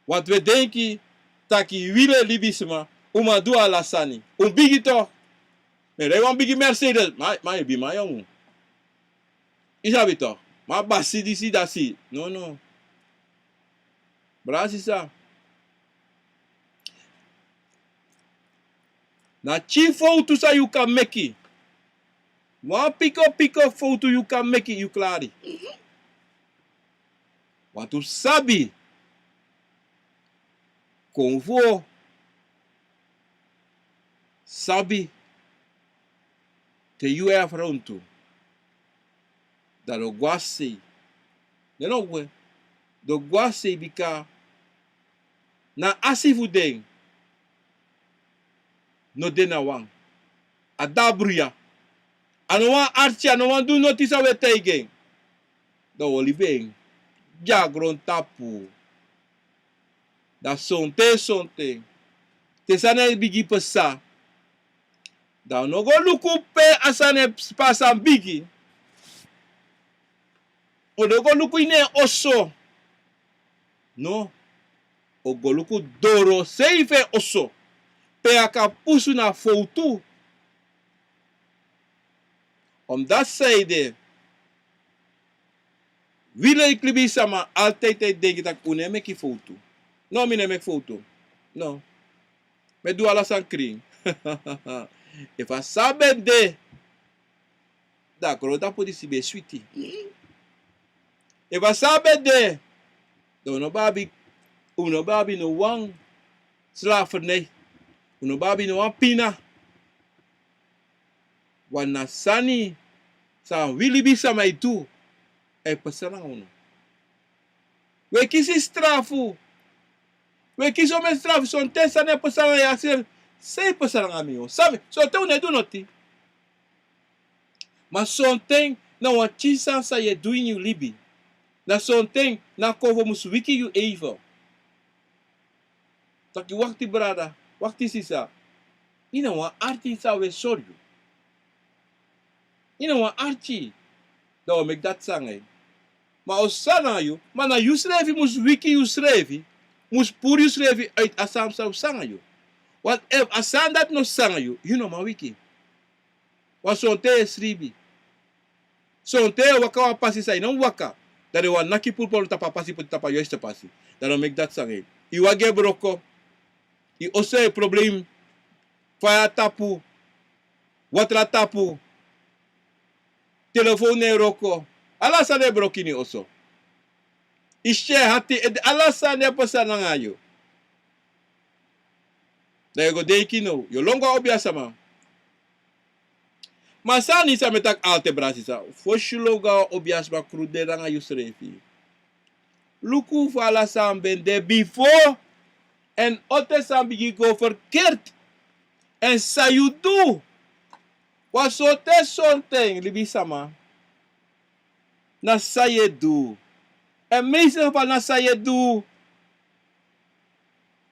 Wanti wi e denki taki wi libisma, un man du ala sani. Un bigi toch. Mi e rei wan bigi Mercedes. Ma, ma yu bigiman yongu. Yu sabi toch. Ma basi disi, dati. No, no. Brada, sisa. Na tyin fowtu san yu kan meki. Wan piko piko fowtu yu kan meki, yu klari. Wantu sabi. Kon fu sabi. Te yu e afrontu, dan den go a sei. Den no gwe. Den go a sei bika na a asi fu den no de na wan. A de a bruya. A no wani arki, a no wani du noti san wi e taigi en. Dan wi o libi en gi a grontapu. Dan sonten, sonten, te sani e bigin pasa, dan un no go luku pe a sani e pasa bigi. Un no go luku ini en oso. No. Un go luku dorosei fu en oso, pe a kan pusu na fowtu. Omdati san ede, wi libisma altijd e denki taki un no e meki fowtu. No, mi no e meki fowtu. No. Mi e du ala sani krin. Efu a sani ben de, dan a grontapu disi ben switi. Efu a sani ben de, dan un no ben abi, un no ben abi no wan slavernij. Un no ben abi no wan pina. Wan na sani san wi libisma e du, e pasa nanga unu. Wi e kisi strafu. Wi e kisi omeni strafu. Sonten sani e pasa nanga yu, yu e aksi, san e pasa nanga mi, o? San mi, sonten un no e du noti. Ma sonten Na wan pikin sani san yu e du ini yu libi. Na sonten na a konfo mus wiki yu even. Taki wakti brada, wakti sisa. Ini a wan arki san wi e sori yu. Ini a wan arki. Dan wi o meki dati sani nanga yu. Ma a o sani nanga yu, ma na yusrefi mus wiki yusrefi, mus puru yusrefi uit a sani san o sani nanga yu. Want efu a sani dati no sani nanga yu, yu no man wiki. Wan sonten yu e sribi. Sonten yu e waka wan pasi san yu no mus waka. Dan den wani naki puru puru tapu a pasi poti tapu a yuiste pasi. Dan no meki dati sani nanga yu. Yu wagi e broko. Yu oso e problem. Faya tapu. Watra tapu. Telefon no e wroko. Ala sani e broko ini yu oso. Yu si e hati, ala sani e pasa nanga yu. Dan yu go denki now, yu o lon go a obiasma. Ma sani san mi e taki altijd, brada sisa, fosi yu lon go a obiasma, kruderi nanga yusrefi. Luku fa ala sani ben de bifo, èn ote sani bigin go verkeerd. Èn san yu du, wan sortu sonten, libisma, na san yu e du. Èn meeste geval na san yu e du.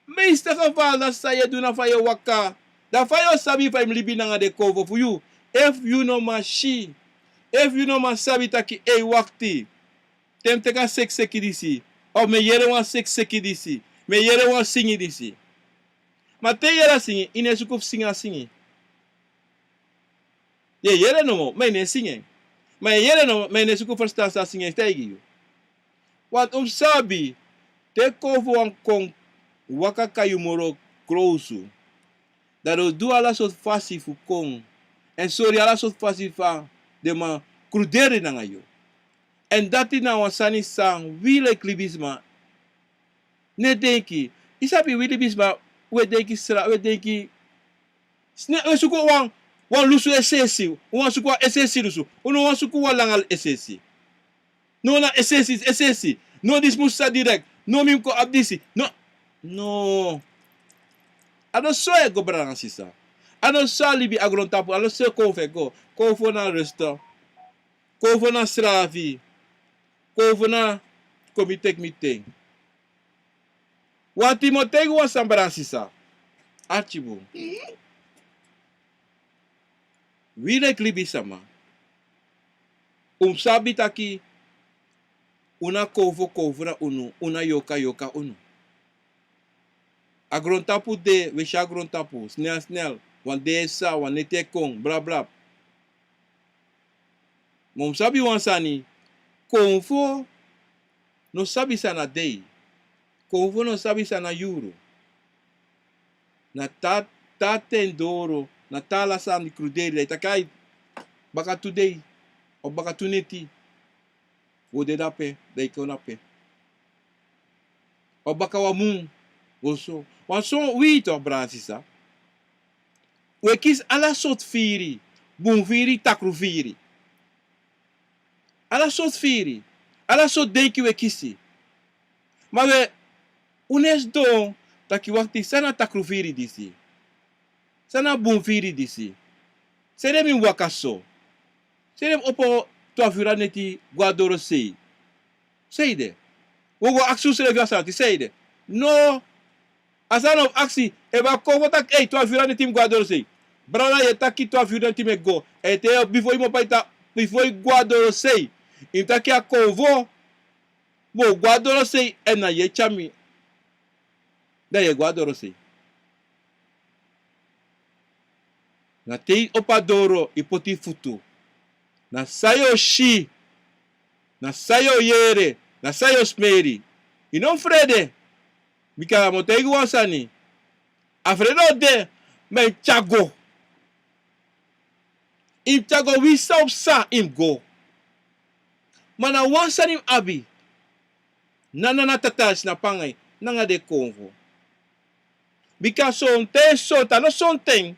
Meeste geval na san yu e du, na fa yu e waka. Dan fa yu o sabi fa yu mus libi nanga den konfo fu yu? Efu yu no man si, efu yu no man sabi taki, ei, wakti. Te mi teki a sekiseki disi, of mi e yere wan sekiseki disi, mi e yere wan singi disi. Ma te yu yere a singi, yu no e suku fu singi a singi. Yu e yere nomo, ma yu no e singi en. Ma yu e yere nomo, ma yu no e suku ferstan san a singi e taigi yu. Want un mus sabi, te konfo wani kon waka kon a yu moro krowsu, dan den o du ala sortu fasi fu kon, èn sori ala sortu fasi fa den man kruderi nanga yu. Èn dati na wan sani san wi leki libisma no e denki. Yu sabi, wi libisma, wi e denki sra, wi e denki sne, wi e suku wan, wan lusu es'esi, wi wani suku wan es'esi lusu. Un no wani suku wan langa es'esi. No, na es'esi, es'esi. No, disi mus sa direkt. No, mi mus kon abi disi. No. No. A no so e go, brada nanga sisa. A no so a libi a grontapu, a no so konfo e go. Konfo na resto. Konfo na srafi. Konfo na kon mi teki mi ten. Wanti mi o taigi wan sani, brada nanga sisa. Arki bun. Wi leki libisma, un mus sabi taki un na konfo, konfo na unu, un na yorka, yorka unu. A grontapu de, wi e si a grontapu, snel, snel, wan dei e psa, wan neti e kon, blabla. Ma un mus sabi wan sani, konfo no sabi san na dei. Konfo no sabi san na yuru. Na te, te a ten doro, na te ala sani kruderi, dan yu taki, ai, baka tu dei, of baka tu neti, wi o de dape, dan yu kon dape. Of baka wan mun, wi o so. Wan son wi tu, brada nanga sisa. Wi e kisi ala sortu firi, bun firi, takru firi. Ala sortu firi, ala sortu denki wi e kisi. Ma wi e, un no e sidon taki, wakti, san na takru firi disi? San na bun firi disi? Sanede mi waka so? Sanede mi opo twafu yuru a neti go a dorosei? Sanede? Wi o go aksi unsrefi a sani dati, sanede? No. A sani fu aksi, efu a konfo taki, ei, twafu yuru a neti mi go a dorosei. Brada, yu e taki twafu yuru a neti mi e go. Èn te yu, bifo yu mu opo a ita, bifo yu go a dorosei, yu mu taki a konfo, mi o go a dorosei, èn na yu e tyari mi. Dan yu e go a dorosei. Na te yu opo a doro, yu poti yu futu. Na san yu o si, na san yu o yere, na san yu o smeri. Yu no mus frede. Bika mi o taigi wan sani. A frede o de, ma yu mus tyari go. Yu mus tyari go, winsi san o psa, yu mus go. Ma na wan sani mi abi. Na, na, na tata, a si na panga yu, nanga den konfo. Bika sonten, sonten, a no sonten,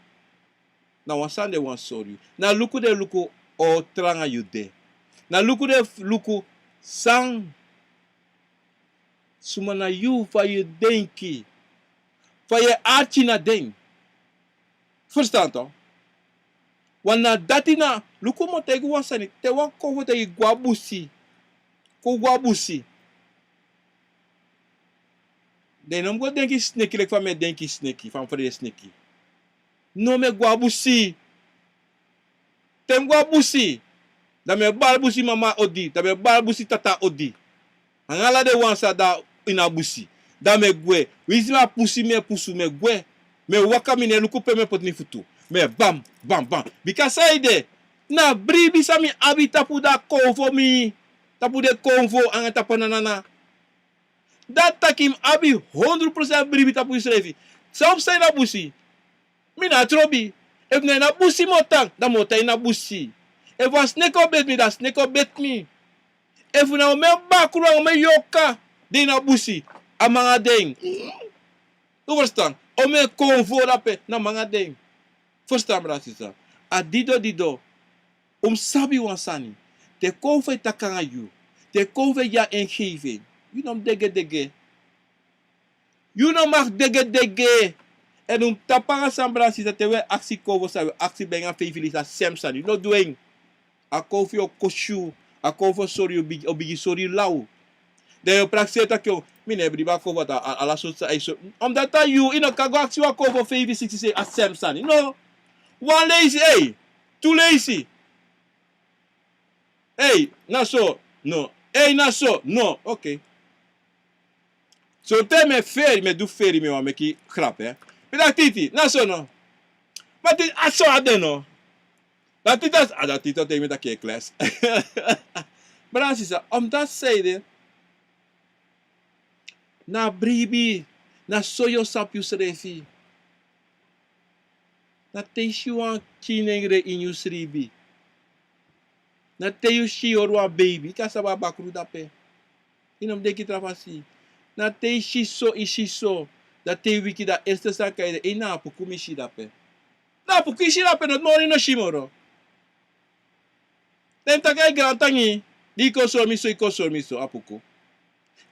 na wan sani den wani sori yu. Na luku den luku o tranga yu de. Na luku den luku san suma na yu, fa yu e denki, fa yu e arki na den. Ferstan to? Wan na dati na, luku mi o taigi wan sani, te wan kon fu taigi go a busi. Kon go a busi. Den no mu go denki sneki leki fa mi e denki sneki, fa mi frede sneki. No, mi e go a busi. Te mi go a busi, dan mi e bari busi mama odi, dan mi e bari busi tata odi. Anga ala den wan san de ini a busi. Dan mi e gwe. Winsi mi abi pusu, mi e pusu, mi e gwe. Mi e waka, mi no e luku pe mi e poti mi futu. Mi e bam, bam, bam. Bika saide, na bribi san mi abi tapu da konfo mi. Tapu den konfo anga tapu a nanana. Dati taki mi abi hondro prosent bribi tapu yusrefi. San o psa ini a busi? Mi na trobi. Efu na ini a busi mi o tan, dan mi o tan ini a busi. Efu a sneki o beti mi, dan a sneki o beti mi. Efu na omen bakru anga omen yorka de ini a busi, a man nanga den. Un ferstan? Omen konfo dape, na man nanga den. Ferstan, brada, sisa. A dido dido. Un mus sabi wan sani. Te konfo e taki anga yu, te konfo e gi a en geven, yu no mus degedege. Yu no mag degedege. Èn un mus tapu anga san, brada, sisa, te un e aksi konfo, san un e aksi, ben anga feifi leisi a sem sani. Yu no du en. A konfo o kosi yu. A konfo o sori yu, bigi, o bigin sori yu law. Dan yu o prakseri taki, o, mi no e bribi a konfo, a, a, ala sortu sani e sori. Omdat a yu, yu no kan go aksi wan konfo feifi, siksi, sei, a sem sani. No. Wan leisi, ei. Tu leisi. Ei, na so. No. Ei, na so. No. Oké. So te mi e feri, mi e du feri, mi wani meki grap, hè. Mi taki titi, na so no. Ma titi, a so a de no. Dan titi a, a dan titi o taigi mi taki e kles. Brada, sisa, omdat saide, na bribi, na so yu o sabi yusrefi. Na te yu si wan kinengre ini yu sribi. Na te yu si, yu hori wan beibi, yu kan sabi a bakru dape. Yu no mus denki tra fasi. Na te yu si so, yu si so. Dan te yu wiki, dan a eerste san kan yu de, ei, na apuku mi si dape. Na apuku yu si dape, noti moro yu no si moro. Den taki a grantangi, di yu kon sori mi so, yu kon sori mi so, apuku.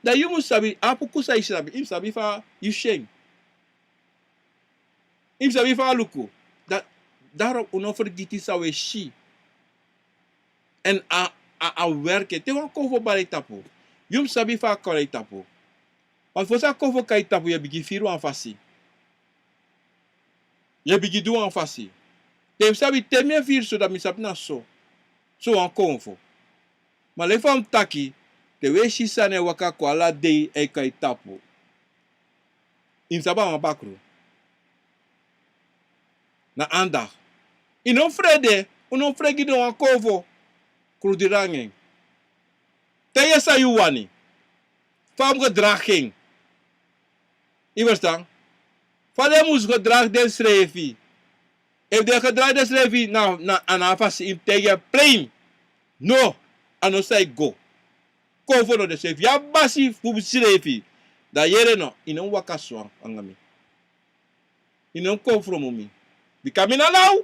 Dan yu mus sabi, apuku san yu si dape, yu mus sabi fa yu si en. Yu mus sabi fa a luku. Da, daarom un no fergiti san un e si. Èn a, a, a werki. Te wan konfo bari a yu tapu, yu mus sabi fa a kon na yu tapu. Want fosi a konfo kon na yu tapu, yu e bigin firi wan fasi. Yu e bigin du wan fasi. Te yu sabi, te mi e firi so, dan mi sabi na so. So wan konfo. Ma leki fa mi taki, te un e si sani e waka kon ala dei e kon na yu tapu, yu mus sabi a wan bakru. Na anda. Yu no mus frede, un no mus frede gi den wan konfo. Kruderi anga en. Taigi en san yu wani. Fa a mus gedragi en. Yu ferstan? Fa den mus gedragi densrefi. Efu den gedragi densrefi na, na, a na a fasi, yu mus taigi en plein. No, a no san e go. Konfo no de so. Efu yu abi basi fu srefi, dan yere no, yu no mus waka so anga mi. Yu no mus konfronti mi. Bika mi na law.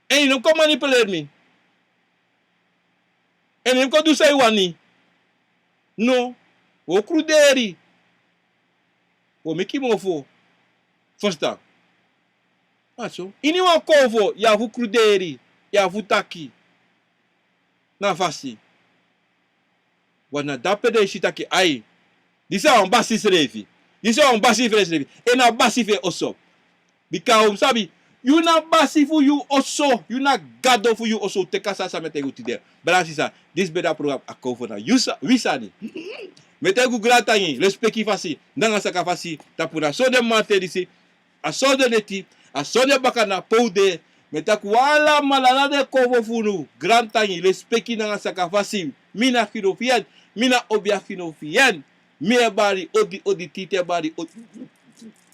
Èn yu no mus kon manipuleri mi. Èn yu no mus kon du san yu wani. No. Un o kruderi. Un o meki mofo. Ferstan? A so. Ini wan konfo, yu abi fu kruderi. Yu abi fu taki. Na a fasi. Want na dape den e si taki, ai, disi a wan basi srefi. Disi a wan basi fu en srefi. Èn na basi fu en oso. Bika un mus sabi, yu na basi fu yu oso. Yu na gado fu yu oso. Un teki a sani san mi e taigi un tide. Brada, sisa, disi ben de a program Akonfo na yu sa, wi sani. Mi e taigi un grantangi, lespeki fasi nanga saka fasi tapu na sonde mamanten disi. A sonde neti, a sonde bakana pe un de. Mi e taki un alamala, ala den konfo fu unu, grantangi, lespeki nanga saka fasi. Mi na Gino Fien, mi na Obia Gino Fien. Mi e bari odi odi, Titi e bari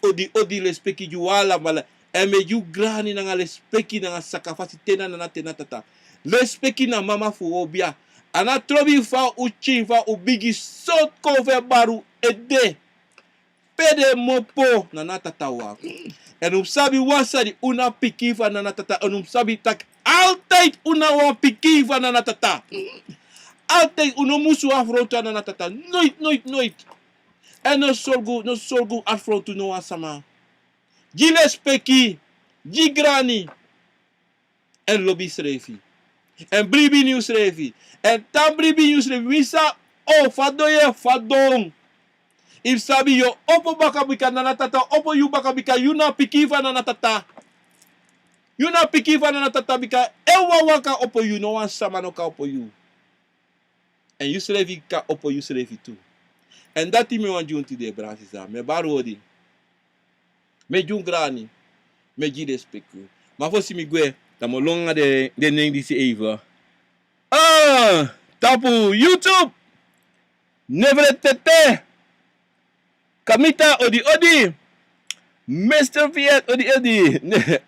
odi odi, lespeki gi un alamala. Èn mi e gi un grani nanga lespeki nanga saka fasi te na nana te na tata. Lespeki na mama fu Obia. A no trobi fa un pikin, fa un bigi, sortu konfo e bari un ede. Pe den e mopo, nana tata wawan. Èn un mus sabi wan sani, un na pikin fu a nana tata. Èn un mus sabi taki altijd un na wan pikin fu a nana tata. Altijd un no musu afrontu a nana tata. Nooit, nooit, nooit. Èn no sorgu, no sorgu afrontu no wan sama. Gi lespeki. Gi grani. Èn lobi yusrefi. Èn bribi ini yusrefi. Èn tan bribi ini yusrefi. Winsi a o fadon yu e fadon. Yu mus sabi yu o opo baka bika Nana Tata o opo yu baka bika yu na pikin fu a Nana Tata. Yu na pikin fu a Nana Tata bika en wan waka opo yu, no wan sama no kan opo yu. Èn yusrefi kan opo yusrefi tu. Èn dati mi wani gi unu tide, brada sisa. Mi e bari odi. Mi e gi unu grani. Mi e gi unu respeki. Ma fosi mi gwe, dan mi o lon nanga den, den nen disi even. Ah, tapu YouTube. Nevre Tete. Kamita, odi odi. Mister Fiat, odi odi.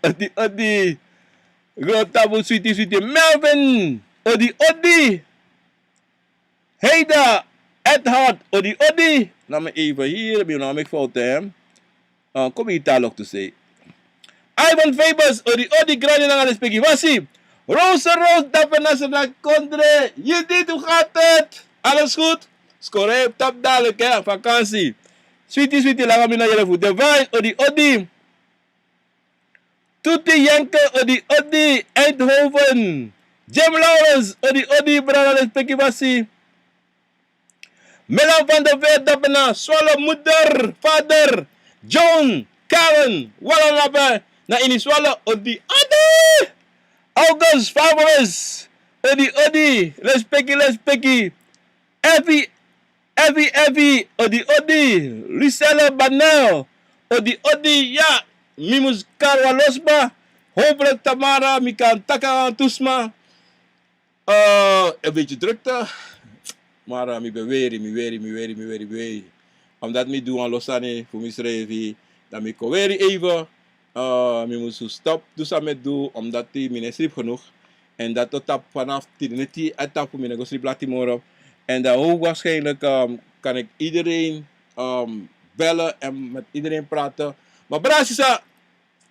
Odi odi. Go tapu switi switi. Melvin, odi odi. Heida, Edhard, odi odi. Na mi even hier, mi no meki fout, hè. Ah, kon mi talk to say. Ivan Fabers, odi odi, grani nanga respeki fasi. Rose Rose, dape na sena kondre. Judith, hoe gaat het? Alles goed? Skore, tap dalik, hè, vakansi. Switi switi, langa mi na yere fu Divine, odi odi. Tuti Jenke, odi odi, Eindhoven. Jim Lawrence, odi odi, brada, respeki fasi. Melan van der Veer, dape na Swallow, moeder, vader, John, Karen, Walanaba, na ini Swallow, odi odi. August Favoris, odi odi, respeki, respeki. Evi, Evi, Evi, odi odi. Lucelle Banel, odi odi, ya. Mi mus kari wan lo sma. Hopelijk tamara mi kan taki nanga tu sma. Eh, een beetje drukte. Maar eh, mi ben weri, mi weri, mi weri, mi weri, mi weri. Omdat mi du wan lo sani fu misrefi, dan mi kon weri even. Eh, mi mus stop du san mi e du, omdat mi no e sleep genoeg. En dat tot op vanaf tien, net die etap fu mi no go sleep lati moro. En dan hoogstwaarschijnlijk ehm, kan ik iedereen ehm, bellen en met iedereen praten. Maar brada sisa,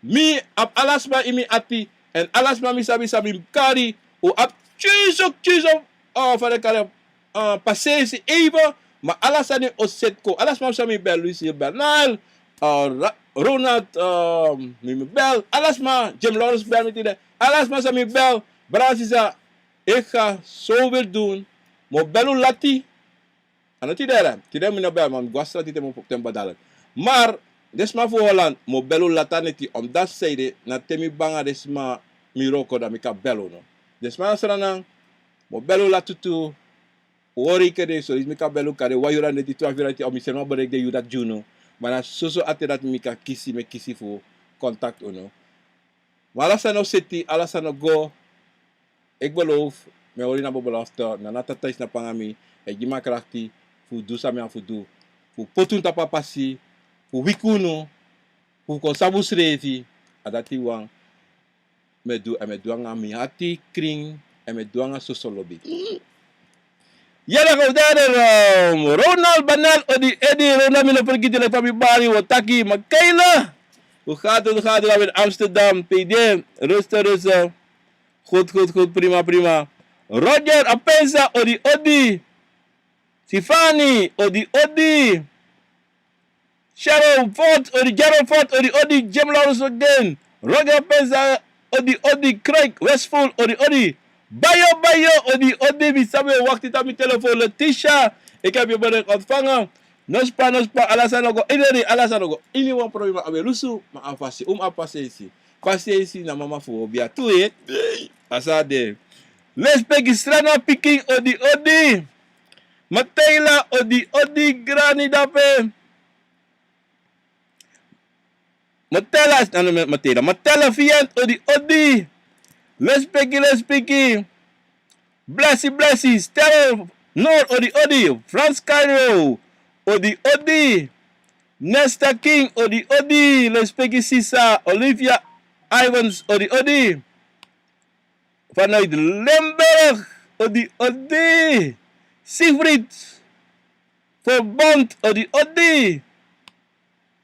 mi abi ala sma ini mi ati. En ala sma mi sabi san mi kari. Un abi tyuso tyuso, eh, fa den kari, eh, pasensi even. Ma ala sani o seti kon. Ala sma san mi bel, Lucy Bernal, eh, Ra-, Ronald, eh, mi mi bel. Ala sma, Jim Lawrence bel mi tide. Ala sma san mi bel. Brada sisa, ik ga zo wil doen. Mi o bel un lati. A no tide, tide mi no bel, ma mi go na strati te mi o poti en bal dalik. Maar den sma fu Holland, mi o bel un lati a neti, omdat sanede, na te mi banga den sma mi wroko, dan mi kan bel unu. Den sma na Sranan, mi o bel un lati tu, un o reken den so, dus mi kan bel un kande wan yuru a neti, twalufu yuru a neti, of mi seni wan bericht den yuru dati gi unu. Ma na soso a ten dati mi kan kisi, mi e kisi fu contact unu. Ma ala sani o seti, ala sani o go. Ik beloof, mi e hori na mi belofte, Nana Tata e snapu nanga mi, e gi mi a krakti fu du san mi abi fu du, fu poti unu tapu a pasi, fu wiki unu, fu kon sabi unsrefi. A dati wan mi e du, èn mi e du nanga mi ati krin, èn mi e du nanga soso lobi. Ya, dan go dati, ehm, Ronald Banal, odi odi, Ronald, mi no fergiti leki fa mi bari, wi o taki, Makayla. Hoe gaat het, hoe gaat het dan in Amsterdam, P D? Rustig, rustig. Goed, goed, goed, prima, prima. Roger Apensa, odi odi. Sifani, odi odi. Sharon Ford, odi, Sharon Ford, odi odi, Jim Lawrence again. Roger Apensa, odi odi, Craig Westful, odi odi. Bayo, Bayo, odi odi, mi sabi o wakti tapu mi telefoon, Letitia. Ik heb je bericht ontvangen. No span, no span, ala sani o go, iedereen, ala sani o go. Ini wan problema a ben lusu, ma a fasi, un mu abi pasensi. Pasensi na mama fu obia tu, eh. A so a de. Lespeki Sranan pikin, odi odi. Matela, odi odi, grani dape. Matela, ah, no, Matela. Matela Fiant, odi odi. Lespeki, lespeki. Blesi, blesi. Stereo Noor, odi odi. Frans Cairo, odi odi. Nesta King, odi odi. Lespeki sisa. Olivia Ivans, odi odi. Vanuit Limburg, odi odi. Siegfried Verbond, odi odi.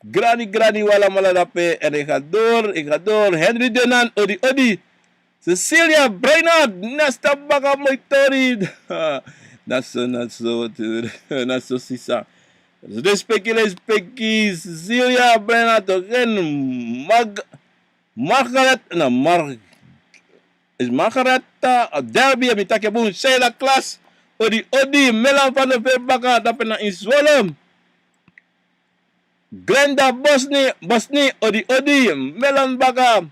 Grani, grani, un alamala dape. En ik ga door, ik ga door. Henry Denan, odi odi. Cecilia Breinard, Nesta Baka, moi tori. Na so, na so, na so sisa. Lespeki, lespeki, Cecilia Breinard, again. Mag-, Margaret, na Mar-, is Margaret, uh, Derby, mi taki bun, Sheila Klas, odi, odi, Melan van de Verbaka, dape na in Zwolle. Glenda Bosni, Bosni, odi, odi, Melan Baka,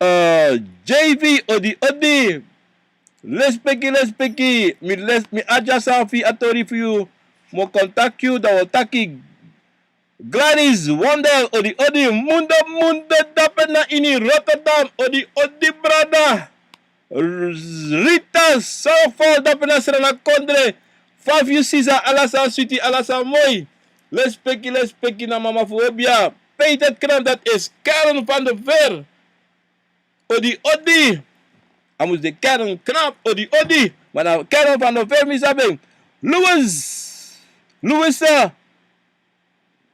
uh, J V, odi, odi. Lespeki, lespeki, mi les, mi aja san fu a tori fu yu. Mo contact yu, dan wi taki. Gladys Wonder, odi, odi, Mundo, Mundo, dape na ini Rotterdam, odi, odi, brada. Rita Sofo, dape na Srana Kondre. Fa fu yu sisa, ala san switi, ala san moi. Lespeki, lespeki na mama fu obia. Peter Kram, dat is Karen van der Veer. Odi, odi. A mus de Karen Kram, odi, odi. Ma na Karen van der Veer mi sabi. Louis. Louis, eh,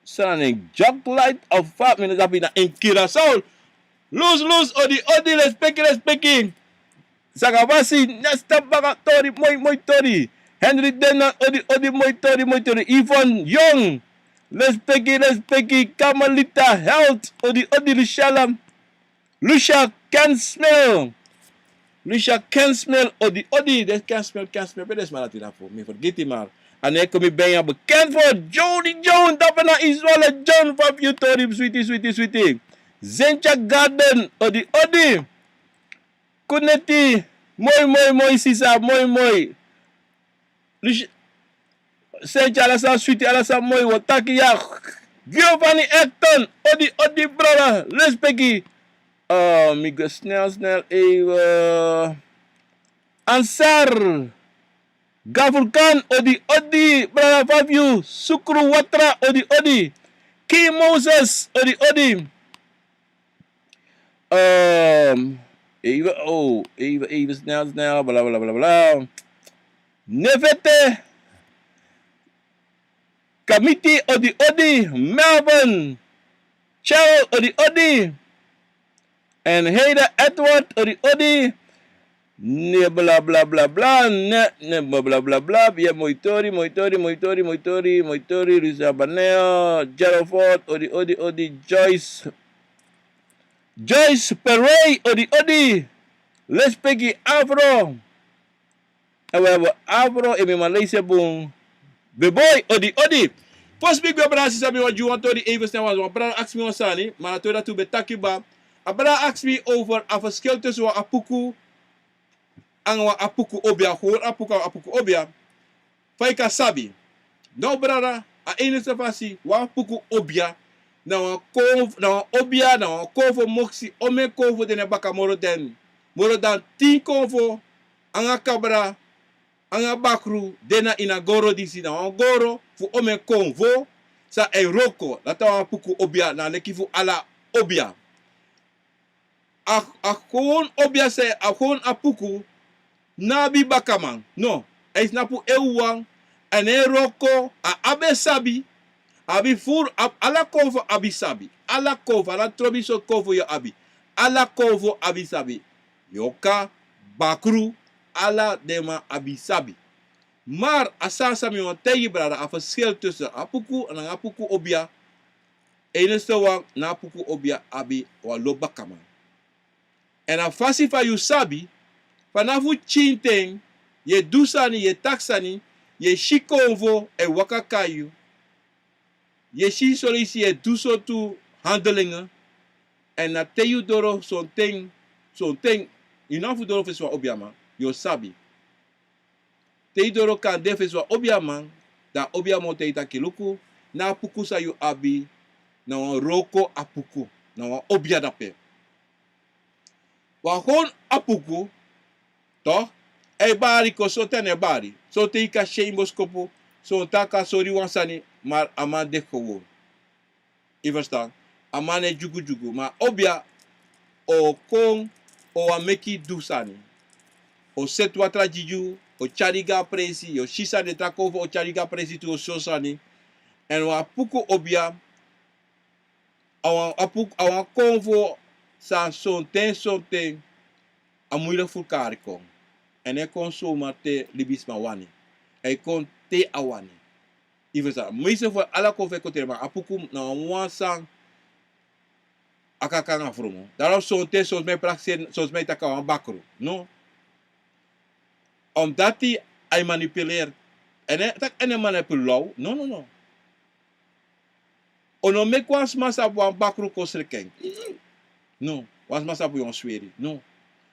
san na en Jack Light of fa, mi no sabi na en Curaçao. Luz, Luz, odi, odi, lespeki, lespeki. Sagabasi, nesta baka tori, moi, moi tori. Henry Denan, odi, odi, moi tori, moi tori. Yvonne Young, lespeki, lespeki. Kamalita Health, odi, odi, Luciana. Lucia Kensmil. Lucia Kensmil, odi, odi. De Kensmil, Kensmil, pe de sma dati na fu mi, fergiti maar. A nen kon mi ben ya bekend fu Jody Jones, dape na Israel John, fa fu yu tori, switi, switi, switi. Zencha Garden, odi, odi. Kuneti, moi, moi, moi, sisa, moi, moi. Lucia, Sentya, ala san switi, ala san moi, wi o taki ya. Giovanni Ekton, odi, odi, brada, lespeki. Ah, mi go snel, snel, even. Ansar, Gafurkan, odi, odi, brada, fa fu yu. Sukru Watra, odi, odi. King Moses, odi, odi. Ehm, even, oh, even, even, snel, snel, bla, bla, bla, bla. Nevete, Kamiti, odi, odi, Melvin, Cheryl, odi, odi. En Heide Edward, odi, odi. Ne bla, bla, bla, bla, ne, ne bla, bla, bla, bla. Bien, moi tori, moi tori, moi tori, moi tori, moi tori, Lucia Baneo, Gerald Ford, odi, odi, odi, Joyce. Joyce Perway, odi, odi. Lespeki, Afro. En we hebben Afro, en mi man leisi bun. Beboy, odi, odi. Fosi mi go, brada, sisa, mi wani gi wan tori, even snel, wan brada aksi mi wan sani, ma a tori dati un ben taki kaba. A brada aksi mi over a verschil tussen wan apuku nanga wan apuku obia, gewoon apuku, apuku obia. Fa yu kan sabi. Now, brada, a enigste fasi, wan apuku obia, na wan kon, na wan obia, na wan konfo moksi, omeni konfo de na en baka, moro dan, moro dan tin konfo, nanga kabra, nanga bakru, de na ini a goro disi, na wan goro fu omeni konfo, san e wroko, dati a wan apuku obia, na leki fu ala obia. A, a gewoon obia san, a gewoon apuku, no abi bakaman. No, a e snapu en wawan, a no e wroko, a abi sabi, a abi furu, a, ala konfo abi sabi. Ala konfo, ala trobi sortu konfo yu abi. Ala konfo abi sabi. Yorka, bakru, ala den man abi sabi. Maar a sani san mi wani taigi, brada, a verschil tussen apuku nanga apuku obia. Enigste wan, na apuku obia abi wan lo bakaman. En a fasi fa yu sabi, fanafu pikin ten, yu e du sani, yu e taki sani, yu e si konfo e waka kon na yu. Yu e si son leisi yu e du sortu handelingen. En na te yu doro sonten, sonten, yu no abi fu doro fesi wan obiaman, yu o sabi. Te yu doro kande fesi wan obiaman, dan a obiaman o taigi taki luku, na apuku san yu abi, na wan wroko apuku, na wan obia dape. Wan gewoon apuku, toch, a e bari, kon sonten a no e bari. Sonten yu kan si en ini boskopu, sonten a kan sori wan sani, maar a man de gewoon. Yu ferstan? A man no e dyugudyugu, ma obia o kon, o wani meki yu du sani. O seti watra gi yu, o tyari yu go a presi, yu o si san den tra konfo, o tyari yu go a presi tu, o si sani. En wan apuku obia, a wan apuku, a wan konfo san sonten, sonten a moeilijk fu kari kon. En a no e kon zomaar te libisma wani. A e kon te a wani. Yu ferstan? Meeste fu ala konfo e kon te, ma apuku na wan san A kan kon nanga frumu. Daarom sonten, sonten mi e prakseri, sonten mi e taki a wan bakru. No. Omdat hij manipuleert. En hij, tak, en hij manipuleert. No, no, no. Un no meki wan sma sabi wan bakru kon sreki en. No. Wan sma sabi yu o sweri. No.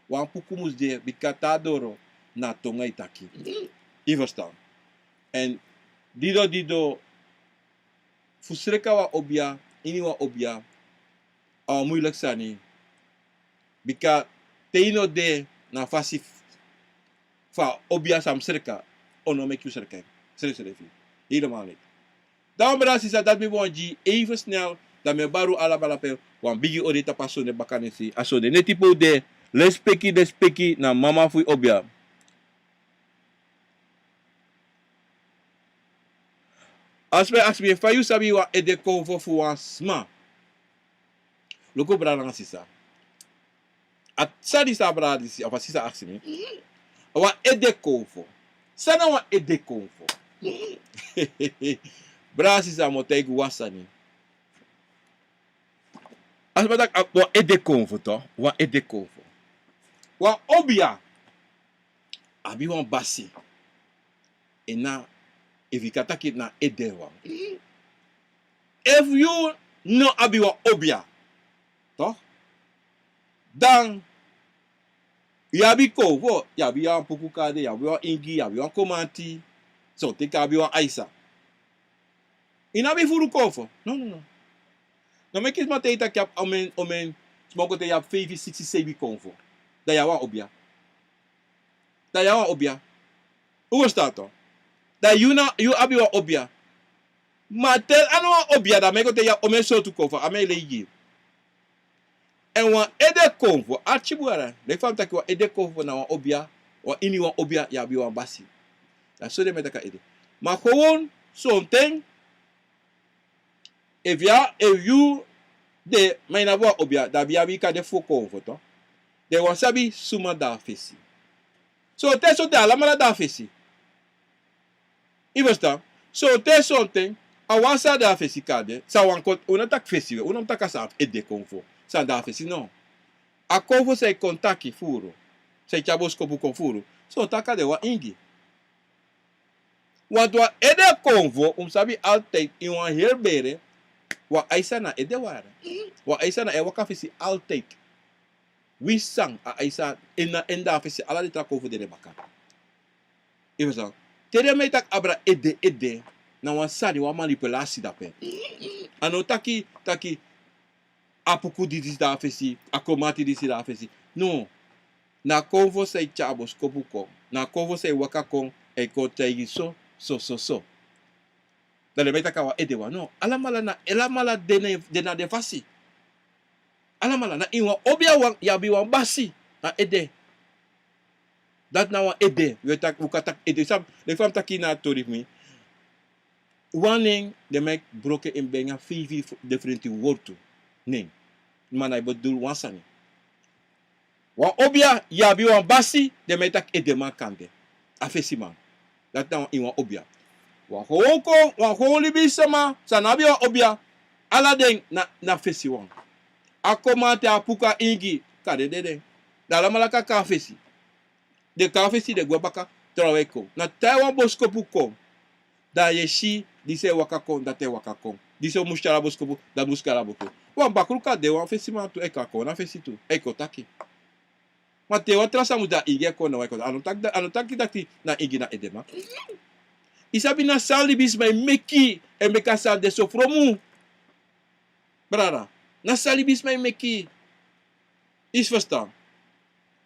Wan puku mus de, bika te a doro na tongo e taki. Yu e ferstan. En dido, dido, fu sreki a wan obia, ini wan obia, a wan muilek sani. Bika te yu no de na fasi fu a obia san mus sreki, un no meki yu sreki en. Srefsrefi. Helemaal niet. Dan, brada, sisa, dati mi wani gi even snel, dan mi e bari un alamala pe wan bigi odi tapu a sonde bakanesi, a sonde neti pe un de, lespeki, lespeki na mama fu yu obia. A sma e aksi mi, fa yu sabi wan ede konfo fu wan sma? Luku, brada nanga sisa. A sani san a brada disi, of a sisa aksi mi. Wan ede konfo. San na wan ede konfo? Brada, sisa, mi o taigi un wan sani. A sma taki, a, wan ede konfo, toch? Wan ede konfo. Wan obia abi wan basi. En na, efu yu kan taki na ede wan. Efu yu no abi wan obia, toch? Dan yu abi konfo, yu abi wan puku kade, yu abi wan ingi, yu abi wan komanti, sonten kan abi wan aisa. Yu no abi furu konfo. No, no, no. No meki sma taigi yu taki yu abi omen, omen, sma kon taigi yu abi feifi, siksi, seibin konfo. Dan yu a wan obia. Dan yu a wan obia. Un e ferstan, toch? Dan yu na, yu abi wan obia. Ma te a no wan obia, dan a man e kon taigi yu a omen sortu konfo, a man e lei gi yu. En wan ede konfo, arki bun, leki fa mi taki, wan ede konfo na wan obia, wan, ini wan obia yu abi wan basi. Dan so den man e taki a ede. Ma gewoon sonten, efu yu a, efu yu de, ma yu no abi wan obia, dan a abi, a abi kan de fu konfo, toch? Den wani sabi suma de na fesi. Sonten, sonten alamala de na fesi. Yu e ferstan? Sonten, sonten a wan sani de na fesi kande, san wani kon, un no taki fesi we, un no mus taki a sani fu ede konfo, san de na fesi, no. A konfo san e kon taki furu, san e tyari boskopu kon furu, sonten a kan de wan ingi. Want wan ede konfo, un mus sabi altijd, ini wan heri bere, wan aisa na ede wara. Wan aisa na e waka fesi altijd. Winsi san, a aisa, en na, en de na fesi, ala den tra konfo de na baka. Yu e ferstan? Te den man e taki abra ede, ede, na wan sani, wan manipulasi dape. A no taki, taki, a puku disi de na fesi, a komanti disi de na fesi. No. Na konfo san e tyari boskopu kon. Na konfo san e waka kon, e kon taigi so, so, so, so. Dan den man e taki a wan ede wan. No. Alamala na, alamala de na, de na den fasi. Alamala na ini wan obia wan, yu abi wan basi na ede. Dati na wan ede, wi e taki, un kan taki ede. Sabi, leki fa mi taki na a tori fu mi. Wan nen, den man e broko en baka nanga feifi fu, diferenti wortu. Nen. Ma na e bedoel wan sani. Wan obia, yu abi wan basi, den man e taki edeman kande. A fesiman. Dati na ini wan obia. Wan gewoon kon, wan gewoon libisma, san no abi wan obia. Ala den na, na fesiwan. A komanti, a puku, a ingi, kande den de. Dan alamala kan kon na fesi. Den kon na fesi, den gwe baka, trawan e kon. Na te wan boskopu kon, dan yu e si, disi e waka kon, dati e waka kon. Disi o musu tyari a boskopu, dati musu tyari a boskopu. Wan bakru kan de, wan fesiman tu, e kan kon na fesi tu, e kon taki. Ma te wan tra sani musu de, a ingi e kon, na wan e kon. A no taki da-, a no taki dati na ingi na edeman. Yu sabi na san libisma e meki, e meki a sani de so fromu. Brada, na san libisma e meki. Yu e ferstan?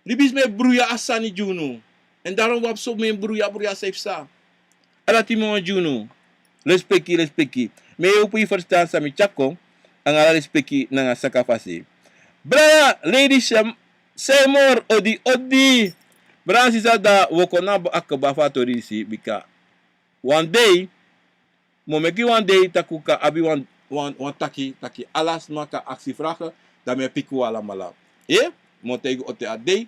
Libisma e bruya a sani gi unu. En daarom wi abi so meki bruya, bruya san yu psa. A dati mi wani gi unu. Lespeki, lespeki. Mi e hopu yu ferstan san mi tyari kon. Nanga ala lespeki, nanga sakafasi. Brada, Lady Sham-, Seymour, odi, odi. Brada, sisa, dan wi o kon na a kba fu a tori disi, bika wan dei mi o meki wan dei taki un kan abi wan, wan, wan taki, taki ala sma kan aksi vragen, dan mi e piki un alamala. Eh? Mi o taigi un on ten a dei,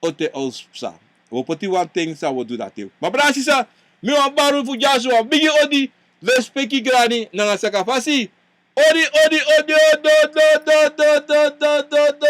on ten a o psa. Wi o poti wan ten san wi o du dati. Ma brada, sisa, mi wani bari un fu dyasi wan bigi odi, lespeki grani, nanga sakafasi. Odi, odi, odi, odi, odi, odi, odi, odi, odi, odi, odi,